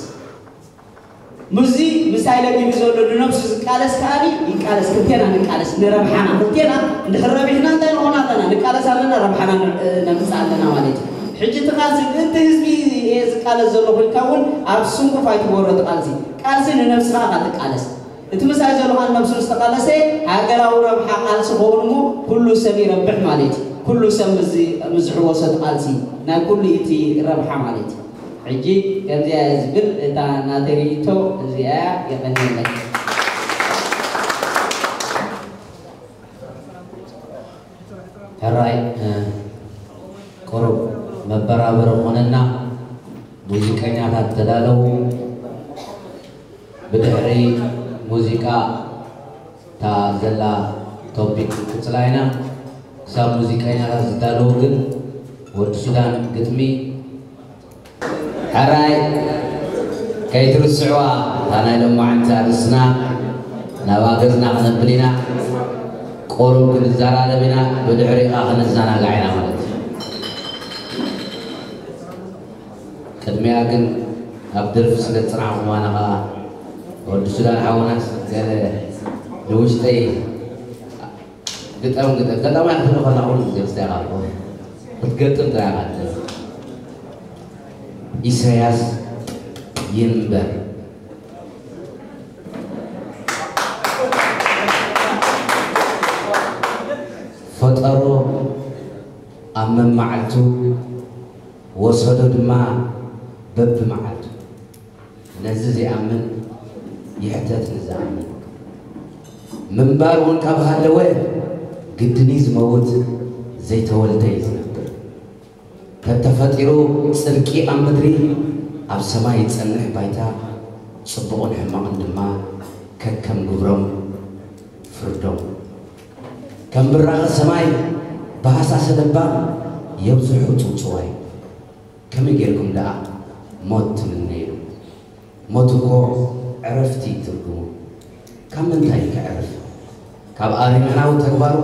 ምስዚ ምሳይ ለጊቡ ዘሎ ንነብሱ ዝቃለስ ከኣ ይቃለስ፣ ክልቴና ንቃለስ ንረብሓና። ክልቴና እንድሕር ረቢሕና እንታይ ንኾን ኣለና? ንቃለስ ኣለና፣ ረብሓና ን- ነምፅእ ኣለና ማለት እዩ። ሕጂ እቲ ቃልሲ ምእንቲ ህዝቢ እየ ዝቃለስ ዘለኹ ኢልካ እውን ኣብ ስንኩፍ ኣይትግበሮ። እቲ ቃልሲ ቃልሲ ንነብስኻ ኢኻ ትቃለስ። እቲ ምሳይ ዘሎ ኸኣ ነብሱ ዝተቓለሰ ሃገራዊ ረብሓ ቃልሲ ኸውን እሞ ኩሉ ሰብ ይረብሕ ማለት እዩ። ኩሉ ሰብ ምዝ-፣ ምዝሕወሶ እቲ ቃልሲ ናይ ኩሉ እቲ ረብሓ ማለት እዩ። ሕጂ ከምዚኣ እያ ዝብል እታ ናተይ ርእይቶ እዚኣ እያ። የቐንየለይ። ሕራይ፣ እ፣ ቁሩብ መበራበሪ ኾነና፣ ሙዚቀኛታት ተዳለዉ። ብድሕሪ ሙዚቃ እታ ዘላ ቶፒክ ንቅጽላ ኢና። ክሳብ ሙዚቀኛታት ዝዳለዉ ግን፣ ወዲ ሱዳን ግጥሚ፣ ሕራይ ከይትርስዕዋ፣ እታ ናይ ሎማዓንቲ ኣርእስትና ናብኣ ገጽና ክነብል ኢና። ቁሩብ ክንዘራረብ ኢና፣ ብድሕሪኡ ከኣ ክንዘናጋዕ ኢና ማለት እዩ። ቅድሚያ ግን ኣብ ደርፊ ስለ ዝጸናሕኩም፣ ኣነ ከኣ ወዲ ሱዳን ሓውናስ ገለ ንውሽጠይ ግጠም፣ ግጠም፣ ገጣማይ ክትብሎ ከላ ኩሉ ግዜ ምስታይ ኢኻ እኮ። ክትገጥም ጥራይ ኢኻ ትደሊ። ኢሳያስ ይንበር። ፈጠሮ ኣብ መመዓልቱ፣ ወሰዶ ድማ በብመዓልቱ። ነዚ ዘይኣምን ይሕተት ንዝኣምን። ምንባር እውን ካብ ሃለወ፣ ግድን እዩ ዝመውት፣ ዘይተወልደ እዩ ዝነብር። ተተፈጢሩ ጽድቂ ኣብ ምድሪ፣ ኣብ ሰማይ ይጸንሕ ባይታ፣ ጽቡቕን ሕማቕን ድማ ከከም ግብሮም ፍርዶም። ከም ብራኸ ሰማይ ብሃሳሰ ለባም የብዝሑ ጽውጽዋይ። ከመይ ጌርኩም ደኣ ሞት ትምነይሉ? ሞት እኮ ዕረፍቲ እዩ ትርጉሙ። ካብ ምንታይ እዩ ከዕርፍ? ካብ ኣረሜናዊ ተግባሩ?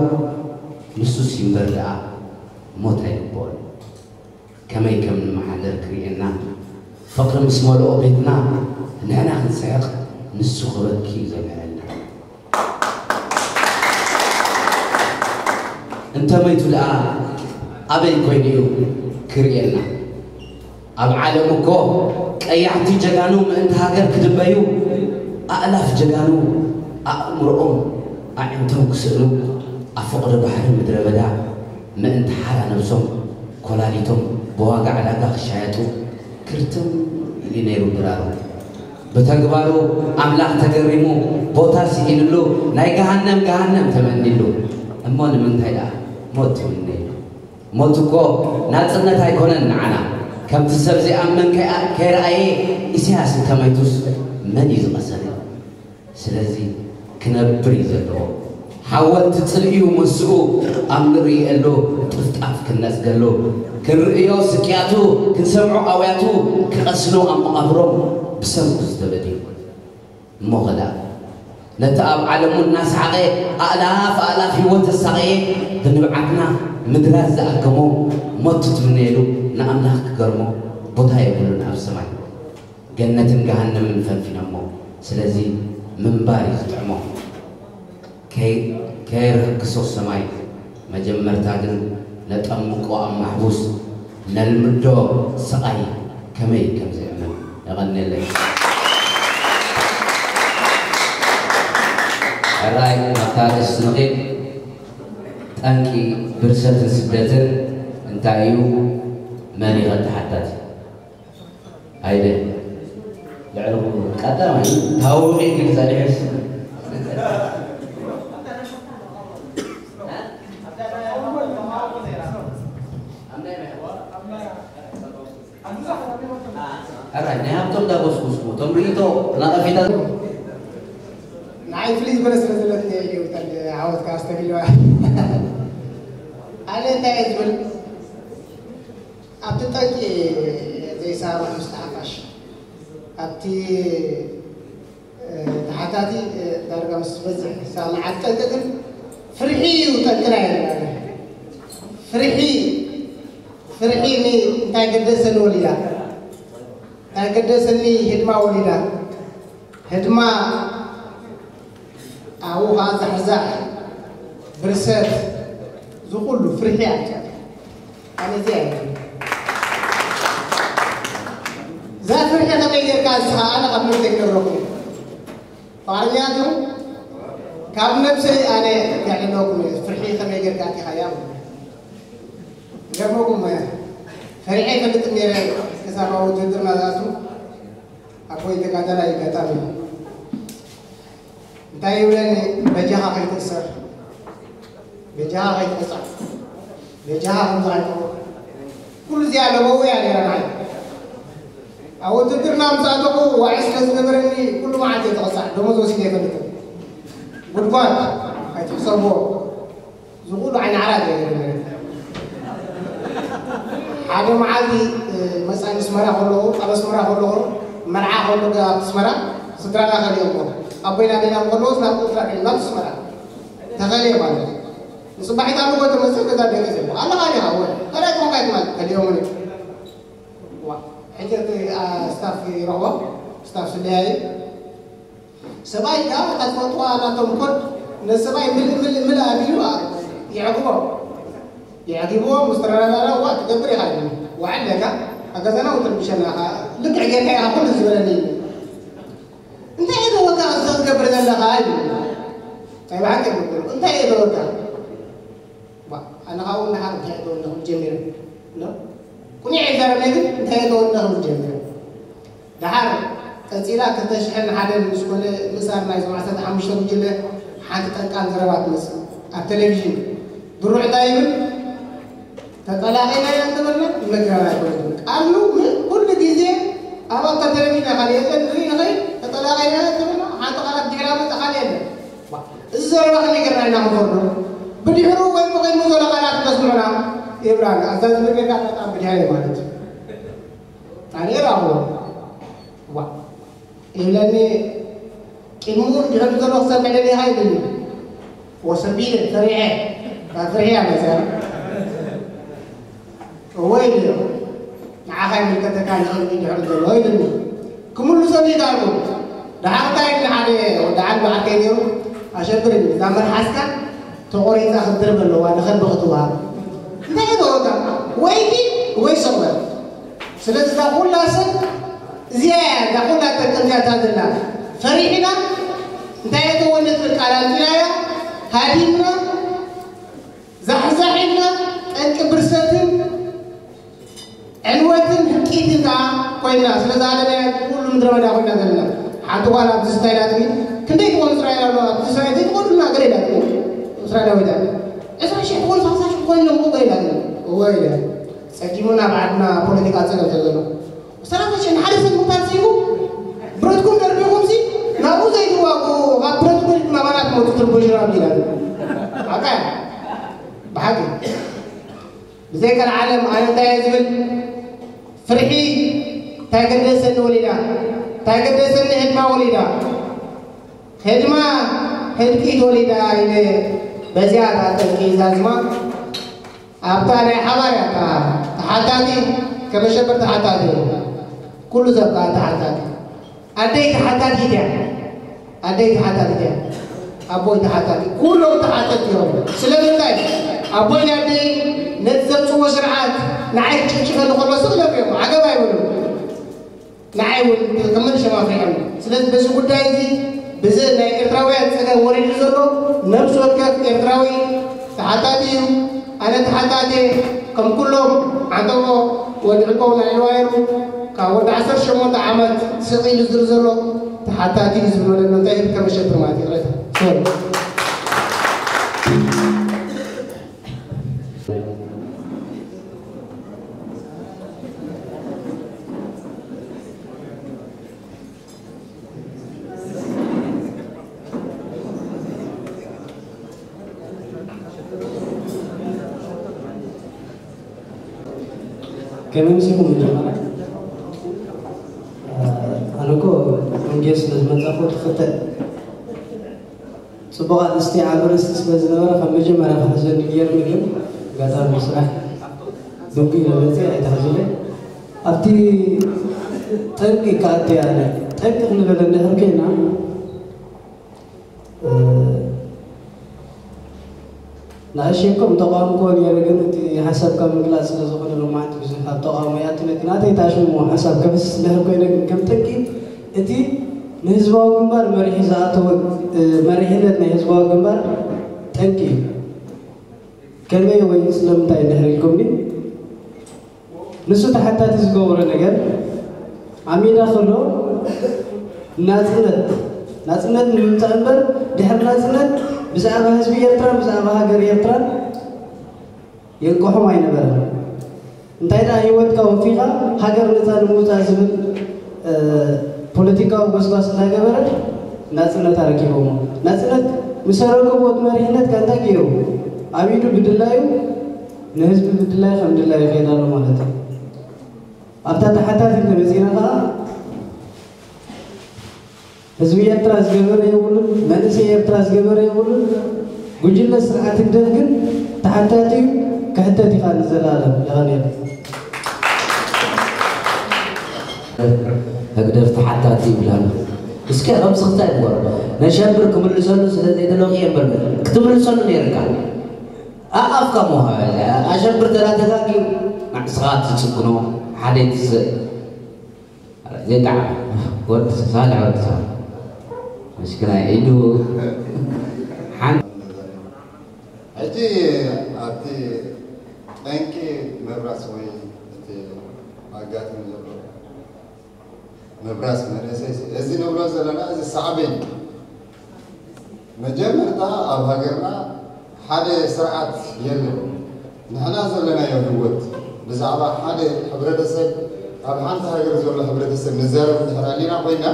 ንሱስ ይንበር ደኣ ሞት ኣይግብኦን። ከመይ ከም ንመሓደር ክርእየና፣ ፍቕሪ ምስ መልኦ ቤትና፣ ንሕና ክንስሕቕ፣ ንሱ ክበኪ እዩ ዘምሕረና። እንተ መይቱ ደኣ ኣበይ ኮይኑ እዩ ክርእየና? ኣብ ዓለም እኮ ቀያሕቲ ጀጋኑ ምእንቲ ሃገር ክድበዩ፣ ኣእላፍ ጀጋኑ ኣእምሮኦም ኣዒንቶም ክስእኑ፣ ኣብ ፈቐዶ ባሕሪ ምድረ በዳ ምእንቲ ሓራ ነብሶም ኮላሊቶም ብዋጋ ዕዳጋ ክሻየጡ ክርትም ኢሉ ነይሩ ድራሩ። ብተግባሩ ኣምላኽ ተገሪሙ፣ ቦታ ስኢንሉ፣ ናይ ገሃነም ገሃነም ተመኒሉ። እሞ ንምንታይ ደኣ ሞት ትምነይሉ? ሞት እኮ ናጽነት ኣይኮነን ንዓና። ከምቲ ሰብ ዘይኣምን ከይኣ-፣ ከይረኣየ፣ ኢሳያስ እንተመይቱስ መን እዩ ዝቐሰነ? ስለዚ ክነብር እዩ ዘለዎ። ሓወልቲ ጽልኢኡ ምስኡ ኣብ ንርእየሉ ጥፍጣፍ ክንነጽገሉ፣ ክንርእዮ ስቅያቱ፣ ክንሰምዖ ኣውያቱ፣ ክቐስኑ ኣብ መቓብሮም ብሰንኩ ዝተበድዩ። እሞ ኸዳ ነቲ ኣብ ዓለሙ እናሰሓቐ ኣእላፍ ኣእላፍ ህይወት ዘሳቐየ ብንብዓትና ምድራት ዝኣከሞ ሞት ትትምነየሉ ንኣምላኽ ክገርሞ ቦታ የብሉን ኣብ ሰማይ። ገነትን ገሃነምን ፈንፊኖሞ። ስለዚ ምንባር እዩ ዝጥዕሞ። ከይ-፣ ከየርክሶ ሰማይ መጀመርታ ግን ነጠምቆ ኣብ ማሕቡስ፣ ነልምዶ ስቓይ ከመይ ከም ዝእመን። የቐንየለይ። ሕራይ ናብታ ርእሲ ንኺድ። ጠንቂ ብርሰትን ስደትን እንታይ እዩ? መን ይኸ ተሓታቲ? ኣይደ ልዕሊ ኩሉ ቀዳማይ ታዊቑ ግን ጸኒሑስ ሕራይ ናይ ሃብቶም ዳጎስጉስሞ እቶም ርእይቶ ናቐፌታ ንዓይ ፍልይ ዝበለ ስለ ዘለኒ እዩ። ተል ዓወትካ ኣስተብሂልዋ። ኣነ እንታይ እየ ዝብል? ኣብቲ ጠንቂ ዘይሰማማዕ ምስ ተሓፋሽ፣ ኣብቲ፣ እ፣ ተሓታቲ፣ እ፣ ዳርጋ ምስ ዝበዝሕ ዝሰማማዕ፣ ኣብቲ ጠንቂ ግን ፍርሒ እዩ ጠንቅና ይብል። ፍርሒ፣ ፍርሒ ኒ-፣ እንታይ ገደሰኒ ወሊዳ? እንታይ ገደሰኒ ህድማ ወሊዳ? ህድማ ኣብኡ ኸዓ ዛሕዛሕ፣ ብርሰት፣ ዝኹሉ ፍርሒ ኣምፅኦ። ኣነ እዚኣ እየ። እዛ ፍርሒ ከመይ ጌርካ ንስኻ ኣነ ካብ መን ዘይነግረኩም? ኣማርኛ ትም ካብ ነብሰይ ኣነ ክሕልለኩም እየ። ፍርሒ ከመይ ጌርካ ኣቲኻያ? ገርመኩም ፈሪሐ ይፈልጥ ነይረ። ክሳብ ኣብ ውድድርና ዝኣቱ ኣቦይ ተጋዳላይ ኣጋጣሚ እንታይ ይብለኒ፣ በጃኻ ከይትእሰር፣ በጃኻ ከይትቕጻዕ፣ በጃኻ ከምዚ ኣይትኹን። ኩሉ እዚኣ ለበው እያ ነይራ ንዓይ። ኣብ ውድድርና ምስ ኣተኹ ዋዒ ስለ ዝነበረኒ ኩሉ መዓልቲ እየ ዝቕጻዕ። ደሞዝ ወሲደ ኣይፈልጥን። ጉድጓድ ኣይትሕሰብዎ። እዚ ኩሉ ዓይኒ ዓራት እየ ገይረ ነይረ። ሓደ መዓልቲ መጻኢ ኣስመራ ከለኹ፣ ኣብ ኣስመራ ከለኹ መርዓ ከሎ ኣብ ኣስመራ ስድራና ከሊኦሞ ኣቦይና ኣዴና ከለኹ ናብ ኤርትራ ከይድና ኣብ ኣስመራ ተኸልየ ማለት እዩ። ንጽባሒት ኣብ ንጎ ተመጽእ ገዛ ደቂ ዘለ ኣለኻ ዲኻ? ወይ ካልኣይ ኮንካ ትማል ከሊኦሙኒ። ዋ፣ ሕጂ እቲ ስታፍ ይረኽቦ፣ ስታፍ ስለያይ ሰብኣይ ከኣ እታ ትፈልጥዋ ናቶም ኮድ ነሰብኣይ ምልእ ምልእ ምልእ ኣቢሉ የዕግቦ። የዕጊብዎ ምስ ተረዳዳእና ዋ ትገብር ኢኻ ኢሉኒ። ዋዕል ለካ ኣብ ገዛና እውን ትርብሸና ኢኻ፣ ልክዕ ጌርካ ኢኻ ኩሉ ዝበለኒ ኢሉ። እንታይ እየ ደወልካ እዚ ክትገብር ዘለኻ ኢሉ። ናይ ብሓቂ ይብሎ እንታይ እየ ደወልካ? ዋ ኣነ ካብኡ ንደሓር እንታይ እየ ደወልካ ክብል ጀሚረ። ቁኒዐ ይዛረበ ግን እንታይ እየ ደወልካ ክብል ጀሚረ። ደሓር ቀጺላ ክልተ ሽሕን ሓደን ምስ ኮነ ምእሳር ናይዞም ዓሰርተ ሓሙሽተ ጉጅለ ሓንቲ ጠንቃን ዘረባ ትመጽእ ኣብ ቴሌቪዥን ድሩዕ እንታይ ይብል? ተጠላቒና ኢና እንተበልና መግራና ኣይኮነትን። ቃሉ ምን ኩሉ ግዜ ኣብ ኣብታ ቴሌቪዥን ኢና ካልእ የለን ንርኢ ንኸይድ ተጠላቒና ኢና እንተበልና ሓንቲ ቃላት ድሕራ መጽእ ካልእ የለን። እዚ ዘረባ ከመይ ጌርና ኢና ክንፈርዶ? ብድሕሩ ወይ ብቕድሙ ዘሎ ቃላት ተስምዑና ይብላና። ኣብዛ ዝብል ጌርካ በጣም ብድሕረ ማለት እዩ። ኣነ ይረኣኽዎ ዋ ይብለኒ። ቅድሚኡ እንድሕር ዘሎ ክሰምዕ ደሊኻ ይብለኒ። ወሰቢለ ፈሪሐ ካብ ፍርሒ እያ መፅያ እወ ኢለዮ። ንዓኻ ይምልከተካ ንቕድሚ እንድሕር ዘሎ ኢሉኒ። ክምልሶ ዘይከኣልኩ ደሓር እንታይ ኢሉ ሓደ ወዲ ዓቢ ዓርከይ ነይሩ ኣሸብር እዛ መልሓስካ ተቖሪጻ ክትድርብ ኣለዋ ንኸልቢ ክትወሃብ እንታይ ገበረካ ወይዲ ወይ ሰቕበል ስለዚ እዛ ኩላ ሰብ እዚኣ እያ እዛ ኩላ ጠቅምዚኣ እታ ዘላ ፈሪሕና እንታይ እየ ተወነት ቃል ኣንጢናያ ሃዲምና ዛሕዛሕ ኢልና ጠንቂ ብርሰትን ዕንወትን ህልቂትን ከዓ ኮይና ስለ ዝሃለናያ ኩሉ ምድረ በዳ ኮይና ዘለና ሓንቲ ጓል ኣብዚ ስታይል ኣጥሚ ክንደይ ትኾኑ እስራኤል ኣለዋ ኣብዚ እስራኤል ዘይትኾኑና ገለ ኢላትኩም እስራኤላዊት ኣለ ዕስራ ሽሕ ትኾኑ ሰላሳ ሽሕ ትኾኑ ኢሎም እኮ ኢላትኩም እወ ኢለ ጸጊሙና ኣብ ዓድና ፖለቲካ ጸገም ስለ ዘሎ ሰላሳ ሽሕ ንሓደ ሰብ ምቕታል ስኢኑ ብረትኩም ደርቢኹም ሲ ናብኡ ዘይትዋግኡ ካብ ብረትኩም ኢልኩም ኣባላት መፁ ትርበሹ ኢላትኩም ሓቃ ብሓቂ ብዘይ ቀልዓለም ኣነ እንታይ እየ ዝብል ፍርሒ እንታይ ገደሰኒ ወሊዳ እንታይ ገደሰኒ ህድማ ወሊዳ ህድማ ህልቂት ወሊዳ ኢለ በዚኣ እታ ጠንቂ ዛዝማ ኣብታ ናይ ሓባር እያ እታ ተሓታቲ ከመሸበር ተሓታቲ ኩሉ ሰብ ከዓ ተሓታቲ ኣደይ ተሓታቲት እያ ኣደይ ተሓታቲት እያ ኣቦይ ተሓታቲ ኩሎም ተሓተቲ እዮም ስለምንታይ ኣቦይ ኣደይ ነቲ ዘምፅዎ ስርዓት ንዓይ ክጭፍጭፈኒ ከሎ ስቕ ኢሎም እዮም ዓገብ ኣይበሉ ንዓይ እውን ክምልሸም ኣፍሪሖም ስለዚ በዚ ጉዳይ እዚ ብዚ ናይ ኤርትራውያን ፀገም ወሪዱ ዘሎ ነብሲ ወከፍ ኤርትራዊ ተሓታቲ እዩ ኣነ ተሓታቲ ከም ኩሎም ዓንተቦ ወዲ ዕንኮው ናይ ልዋየሩ ካብ ወዲ ዓሰርተ ሸሞንተ ዓመት ስቕ ኢሉ ዝር ዘሎ ተሓታቲ እዩ ዝብሎ ዘሎ እንታይ ከም መሸጥር ማለት ይቕሬታ ሶሪ ከመምሲኹም መጀመርያ ኣነ እኮ ወንጌል ስለ ዝመጻኹ ትኽተል ጽቡቕ ኣርእስቲ ዓቢ ኣርእስቲ ስለ ዝነበረ ካብ መጀመርያ ክሕዘኒ ገይርኒ ግን ኣጋጣሚ ስራሕ ድንጉ ኢለ መፅእ ኣይትሕዝለይ ኣብቲ ጠንቂ ክኣቲ ኣነ ጠንቂ ክንብል እንድሕር ኮይና ንኣሸኩም ተቃውምኮ ነይረ ግን እቲ ሓሳብካ ምግላፅ ስለ ዝኾነ ሎማዓንቲ ብዙሕ ኣብ ተቃውሞ ይኣትነ ናተይ ታሽሞ ሓሳብ ከፍስስ እንድሕር ኮይነ ግን ከም ጠንቂ እቲ ንህዝባዊ ግንባር መሪሒ ዝኣተወ መሪሕነት ናይ ህዝባዊ ግንባር ጠንቂ እዩ። ከመይ ወይ ስለምንታይ እንድሕር ኢልኩምኒ፣ ንሱ ተሓታቲ ዝገብሮ ነገር ኣብ ሜዳ ከሎ ናፅነት ናፅነት ንምምፃእ እምበር፣ ድሕሪ ናፅነት ብዛዕባ ህዝቢ ኤርትራን ብዛዕባ ሃገር ኤርትራን የንቅሖም ኣይነበረን። እንታይ ደኣ ህይወትካ ወፊኻ ሃገር ነፃ ንምውፃእ ዝብል ፖለቲካዊ ጎስጓስ እናገበረ ናፅነት ኣረኪቦሞ። ናፅነት ምስ ኣረከብዎ እቲ መሪሕነት ከ እንታይ ገይሩ? ኣብ ኢዱ ብድላዩ ንህዝቢ ብድላይ ከም ድላዩ ይኸይድ ኣሎ ማለት እዩ። ኣብታ ተሓታቲት ተመፂና ከዓ ህዝቢ ኤርትራ ዝገበረ የብሉን፣ መንእሰይ ኤርትራ ዝገበረ የብሉን። ጉጅለ ስርዓት ህግደፍ ግን ተሓታቲ እዩ፣ ክሕተት ኢኻ ንዘለኣለም። የቐንየለይ። ህግደፍ ተሓታቲ ይብላሉ። እስከ ከምዚ ክታይ እምበር ነሸብር ክምልሰሉ ስለ ዘይደለኹ እየ እምበር ክትምልሰሉ ነይርካ። ኣኣፍካ መሃበለ ኣሸብር ተራ ተጋጊ ንስኻ ትጽግኖ ሓደ ትስእ ዘጣዕ ወድ ሳልሕ ወድ ሳልሕ ምስክናይ ኢዱ ሓን ሕጂ ኣብቲ ጠንቂ መብራስ ወይ እቲ ኣጋጢሙ ዘሎ መብራስ መንእሰይ እዚ ንብሎ ዘለና እዚ ሳዕቤን መጀመርታ ኣብ ሃገርና ሓደ ስርዓት የለን። ንሕና ዘለናዮ ህይወት ብዛዕባ ሓደ ሕብረተሰብ ኣብ ሓንቲ ሃገር ዘሎ ሕብረተሰብ ንዛረብ እንድሕር ኣሊና ኮይና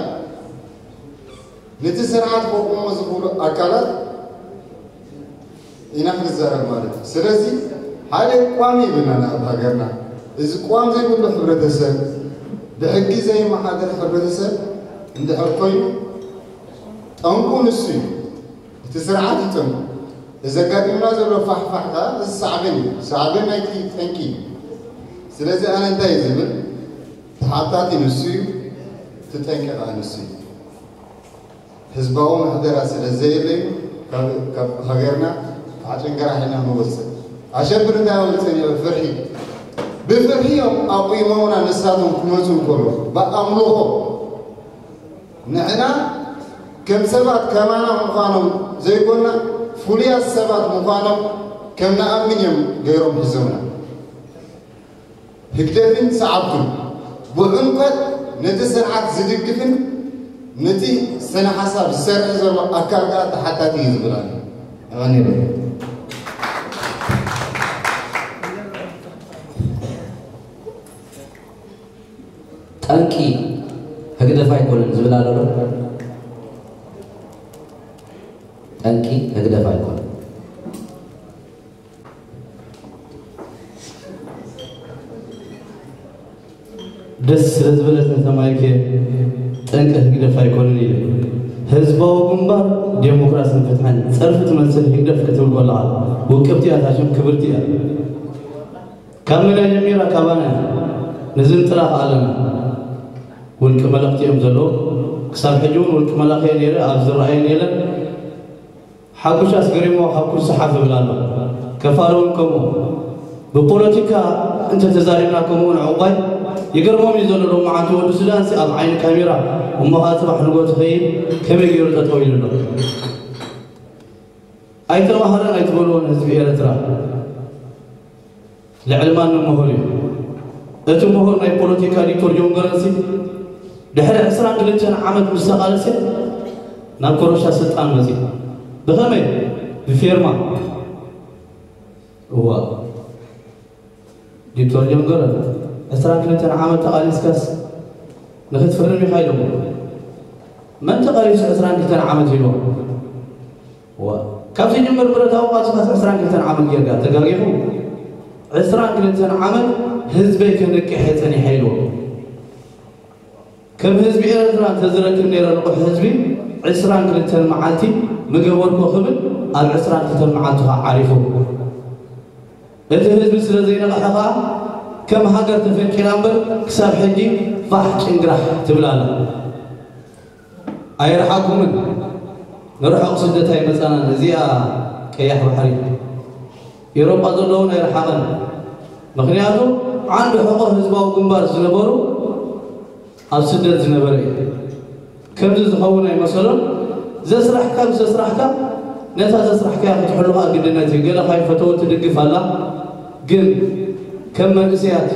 ነቲ ስርዓት ከቁሞ ዝኽእሉ ኣካላት ኢና ክንዛረብ ማለት እዩ። ስለዚ ሓደ ቋም የብልናን ኣብ ሃገርና። እዚ ቋም ዘይብሉ ሕብረተሰብ ብሕጊ ዘይመሓደር ሕብረተሰብ እንድሕር ኮይኑ ጠንቁ ንሱ እዩ። እቲ ስርዓት እዩ ጠንቁ። እዚ ኣጋጢሙና ዘሎ ፋሕፋሕ ከዓ እዚ ሳዕቤን እዩ። ሳዕቤን ናይቲ ጠንቂ እዩ። ስለዚ ኣነ እንታይ እዩ ዝብል ተሓታቲ ንሱ እዩ። እቲ ጠንቂ ከዓ ንሱ እዩ። ህዝባዊ ምሕደራ ስለ ዘየለ እዩ ካብ ሃገርና ካብ ጭንገራ ሒና ንወፅእ። ኣሸብር እንታይ ወፅእ ነይሩ? ፍርሒ። ብፍርሒ እዮም ኣቑሞምና ንሳቶም ክመፁ እንከሎ ብኣምልኾ ንሕና ከም ሰባት ከማና ምዃኖም ዘይኮና ፍሉያት ሰባት ምዃኖም ከም ንኣምን እዮም ገይሮም ሒዞምና። ህግደፍን ሰዓብቱን ብዕምቀት ነቲ ስርዓት ዝድግፍን ነቲ ስነ ሓሳብ ዝሰርሕ ዘሎ ኣካል ከዓ ተሓታቲ እዩ ዝብል ኣሎ። የቐንየለይ። ጠንቂ ህግደፍ ኣይኮነን ዝብል ኣሎ ዶ? ጠንቂ ህግደፍ ኣይኮነን። ደስ ስለ ዝበለትኒ ተማሂርክየ ጠንቂ ህግደፍ ኣይኮነን ኢለ። ህዝባዊ ግንባር ዴሞክራስን ፍትሕን ጸርፊ ትመስል ህግደፍ ክትብል ከለኻ ውቅብቲ እያ፣ እታ ሽም ክብርቲ እያ። ካብ መን እያ ጀሚራ? ካባና እያ። ንዝንጥላ ከኣ ኣለና። ውልቂ መለኽቲ እዮም ዘለዉ። ክሳብ ሕጂ እውን ውልቂ መላኺ እየ ነይረ፣ ኣብ ዝረኣየኒ የለን። ሓጉሻስ ገሪምዎ ካብ ኩርሲ ሓፍ ይብል ኣሎ። ከፋለ እውን ከምኡ። ብፖለቲካ እንተተዛሪብና ከምኡ ንዕቋይ ይገርሞም እዩ ዘሎ። ሎማዓንቲ ወዲ ሱዳንሲ ኣብ ዓይኒ ካሜራ እሞ ኸዓ ጽባሕ ንጎ ትኸይድ ከመይ ገይሩ ጠጠው ኢሉ ኣሎ? ኣይተማሃረን ኣይትበልዎ ንህዝቢ ኤርትራ። ልዕሊ ማንም ምሁር እዩ። እቲ ምሁር ናይ ፖለቲካ ዶክተር ጆን ገረንሲ ድሕሪ ዕስራን ክልተን ዓመት ምስ ተቓለሰ ናብ ኮረሻ ስልጣን መፂኡ። ብኸመይ? ብፌርማ። እዋ ዶክተር ጆን ገረንሲ ዕስራን ክልተን ዓመት ተቓሊስካስ ንኽትፍርም ኢኻ ኢሎሞ። መን ተቓሊሱ ዕስራን ክልተን ዓመት ኢልዎ? እዋ ካብ ዝጅምር ብረታዊ ቃልስኻስ ዕስራን ክልተን ዓመት ጌርካ ተጋጊኹ። ዕስራን ክልተን ዓመት ህዝበይ ከንቅሕ እየ ጸኒሐ ኢልዎ። ከም ህዝቢ ኤርትራ እንተዝረክብ ነይረ ንቑሕ ህዝቢ ዕስራን ክልተን መዓልቲ ምገበርኩ ክብል ኣብ ዕስራን ክልተን መዓልቱ ኸዓ ዓሪፉ። እቲ ህዝቢ ስለ ዘይነቕሐ ኸዓ ከም ሃገር ተፈንቂላ እምበር ክሳብ ሕጂ ፋሕ ጭንግራሕ ትብል ኣላ። ኣይረሓኩምን ንርሑቕ ስደት ኣይመጻናን። እዚኣ ቀያሕ ባሕሪ ኢሮጳ ዘለውን ኣይረሓቐን። ምኽንያቱ ዓንዲ ሕቖ ህዝባዊ ግንባር ዝነበሩ ኣብ ስደት ዝነበረ እዩ። ከምዚ ዝኸውን ኣይመሰሎን። ዘስራሕካ ምስ ዘስራሕካ ነታ ዘስራሕካያ ክትሕሉ ከኣ ግድነት እዩ። ገለ ካይፈተወ ትድግፍ ኣላ፣ ግን ከም መንእሰያት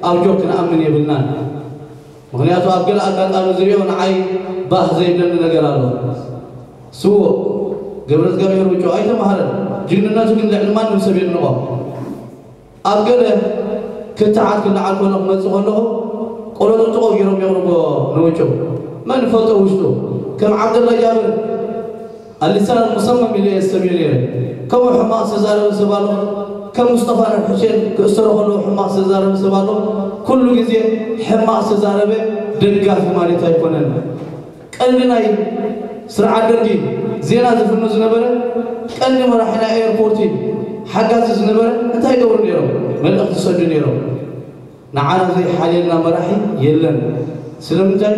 ኣብ ጆክ ክንኣምን የብልናን። ምኽንያቱ ኣብ ገለ ኣጋጣሚ ዝሪኦ ንዓይ ባህ ዘይብለኒ ነገር ኣሎ። ስዉእ ገብረእግዚኣብሄር ውጮ ኣይተማህረን፣ ጅግንነቱ ግን ልዕሊ ማንም ሰብ የድንቖ። ኣብ ገለ ክትዓት ክለዓል ከሎ ክመጽእ ከለኹ ቆሎ ጥጥቆ ገይሮም የቕርቦ ንውጩ። መን ይፈልጦ ውሽጡ? ከም ዓብደላ ጃብር ኣሊሳን ሙሰመም ኢለ እየ ዝሰምዮ ነይረ። ከምኡ ሕማቕ ዝተዛረበ ሰብ ኣሎ። ከም ሙስጠፋ ኑር ሑሴን ክእሰሮ ከለዉ ሕማቕ ዝተዛረበ ሰብ ኣሎ። ኩሉ ግዜ ሕማቕ ዝተዛረበ ደጋፊ ማለት ኣይኮነን። ቀንዲ ናይ ስርዓት ደርጊ ዜና ዝፍኑ ዝነበረ፣ ቀንዲ መራሒ ናይ ኤርፖርቲ ሓጋዚ ዝነበረ እንታይ ይገብሩ ነይሮም? መልእኽቲ ይሰዱ ነይሮም። ንዓና ዘይሓልየልና መራሒ የለን። ስለምንታይ?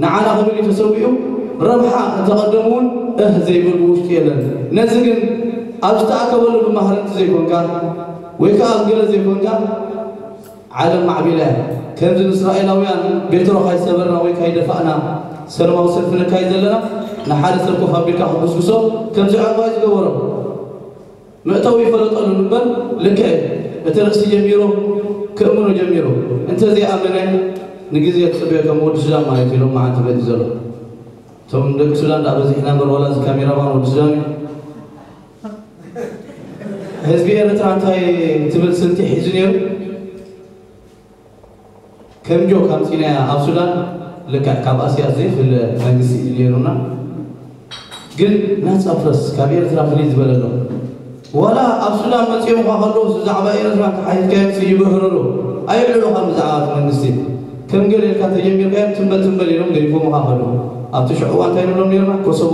ንዓና ክብል እዩ ተሰዊኡ። ረብሓ እንተቐደሙ እውን እህ ዘይብል ብውሽጡ የለን። ነዚ ግን ኣብ ዝተኣከበሉ ብማህረምቲ ዘይኮንካ ወይ ከዓ ኣብ ገለ ዘይኮንካ ዓለም ማዕቢላ እያ። ከምዚ ንእስራኤላውያን ቤትሮ ካይሰበርና ወይ ካይደፋእና ሰለማዊ ሰልፊ ነካይድ ዘለና፣ ንሓደ ሰብ ኮፍ ኣቢልካ ክጉስጉሶ ከምዚ ዕንቋይ ዝገበሮ መእተዊ ይፈለጠሉ እምበር ልክዕ እቲ ርእሲ ጀሚሩ ክእምኖ ጀሚሩ እንተዘይኣመነ ንግዜ ክጽበዮ ከም ወዲ ሱዳን ማለት እዩ። ሎም መዓልቲ በዚ ዘሎ እቶም ደቂ ሱዳን ደኣ በዚሕና እምበር ዋላ እዚ ካሜራማን ወዲ ሱዳን እዩ። ህዝቢ ኤርትራ እንታይ ትብል ስልቲ ሒዙ ነይሩ? ከም ጆክ ኣምጺናያ ኣብ ሱዳን ልክዕ ካብ ኣስያስ ዘይፍለ መንግስቲ እዩ ነይሩና። ግን ናጻ ፕረስ ካብ ኤርትራ ፍልይ ዝበለ ኣሎ። ዋላ ኣብ ሱዳን መጺኦም እኳ ከለዉ ብዛዕባ ኤርትራ እንተሓቲትካዮም ይብህርሩ። ኣይልዕሉኻን ብዛዕባ እቲ መንግስቲ። ከም ገለ ኢልካ እንተጀሚርካዮም ትምበል ትምበል ኢሎም ገዲፎምኻ ከለዉ። ኣብቲ ሽዑ እዋን እንታይ ንብሎም ነይርና? ኮሶቮ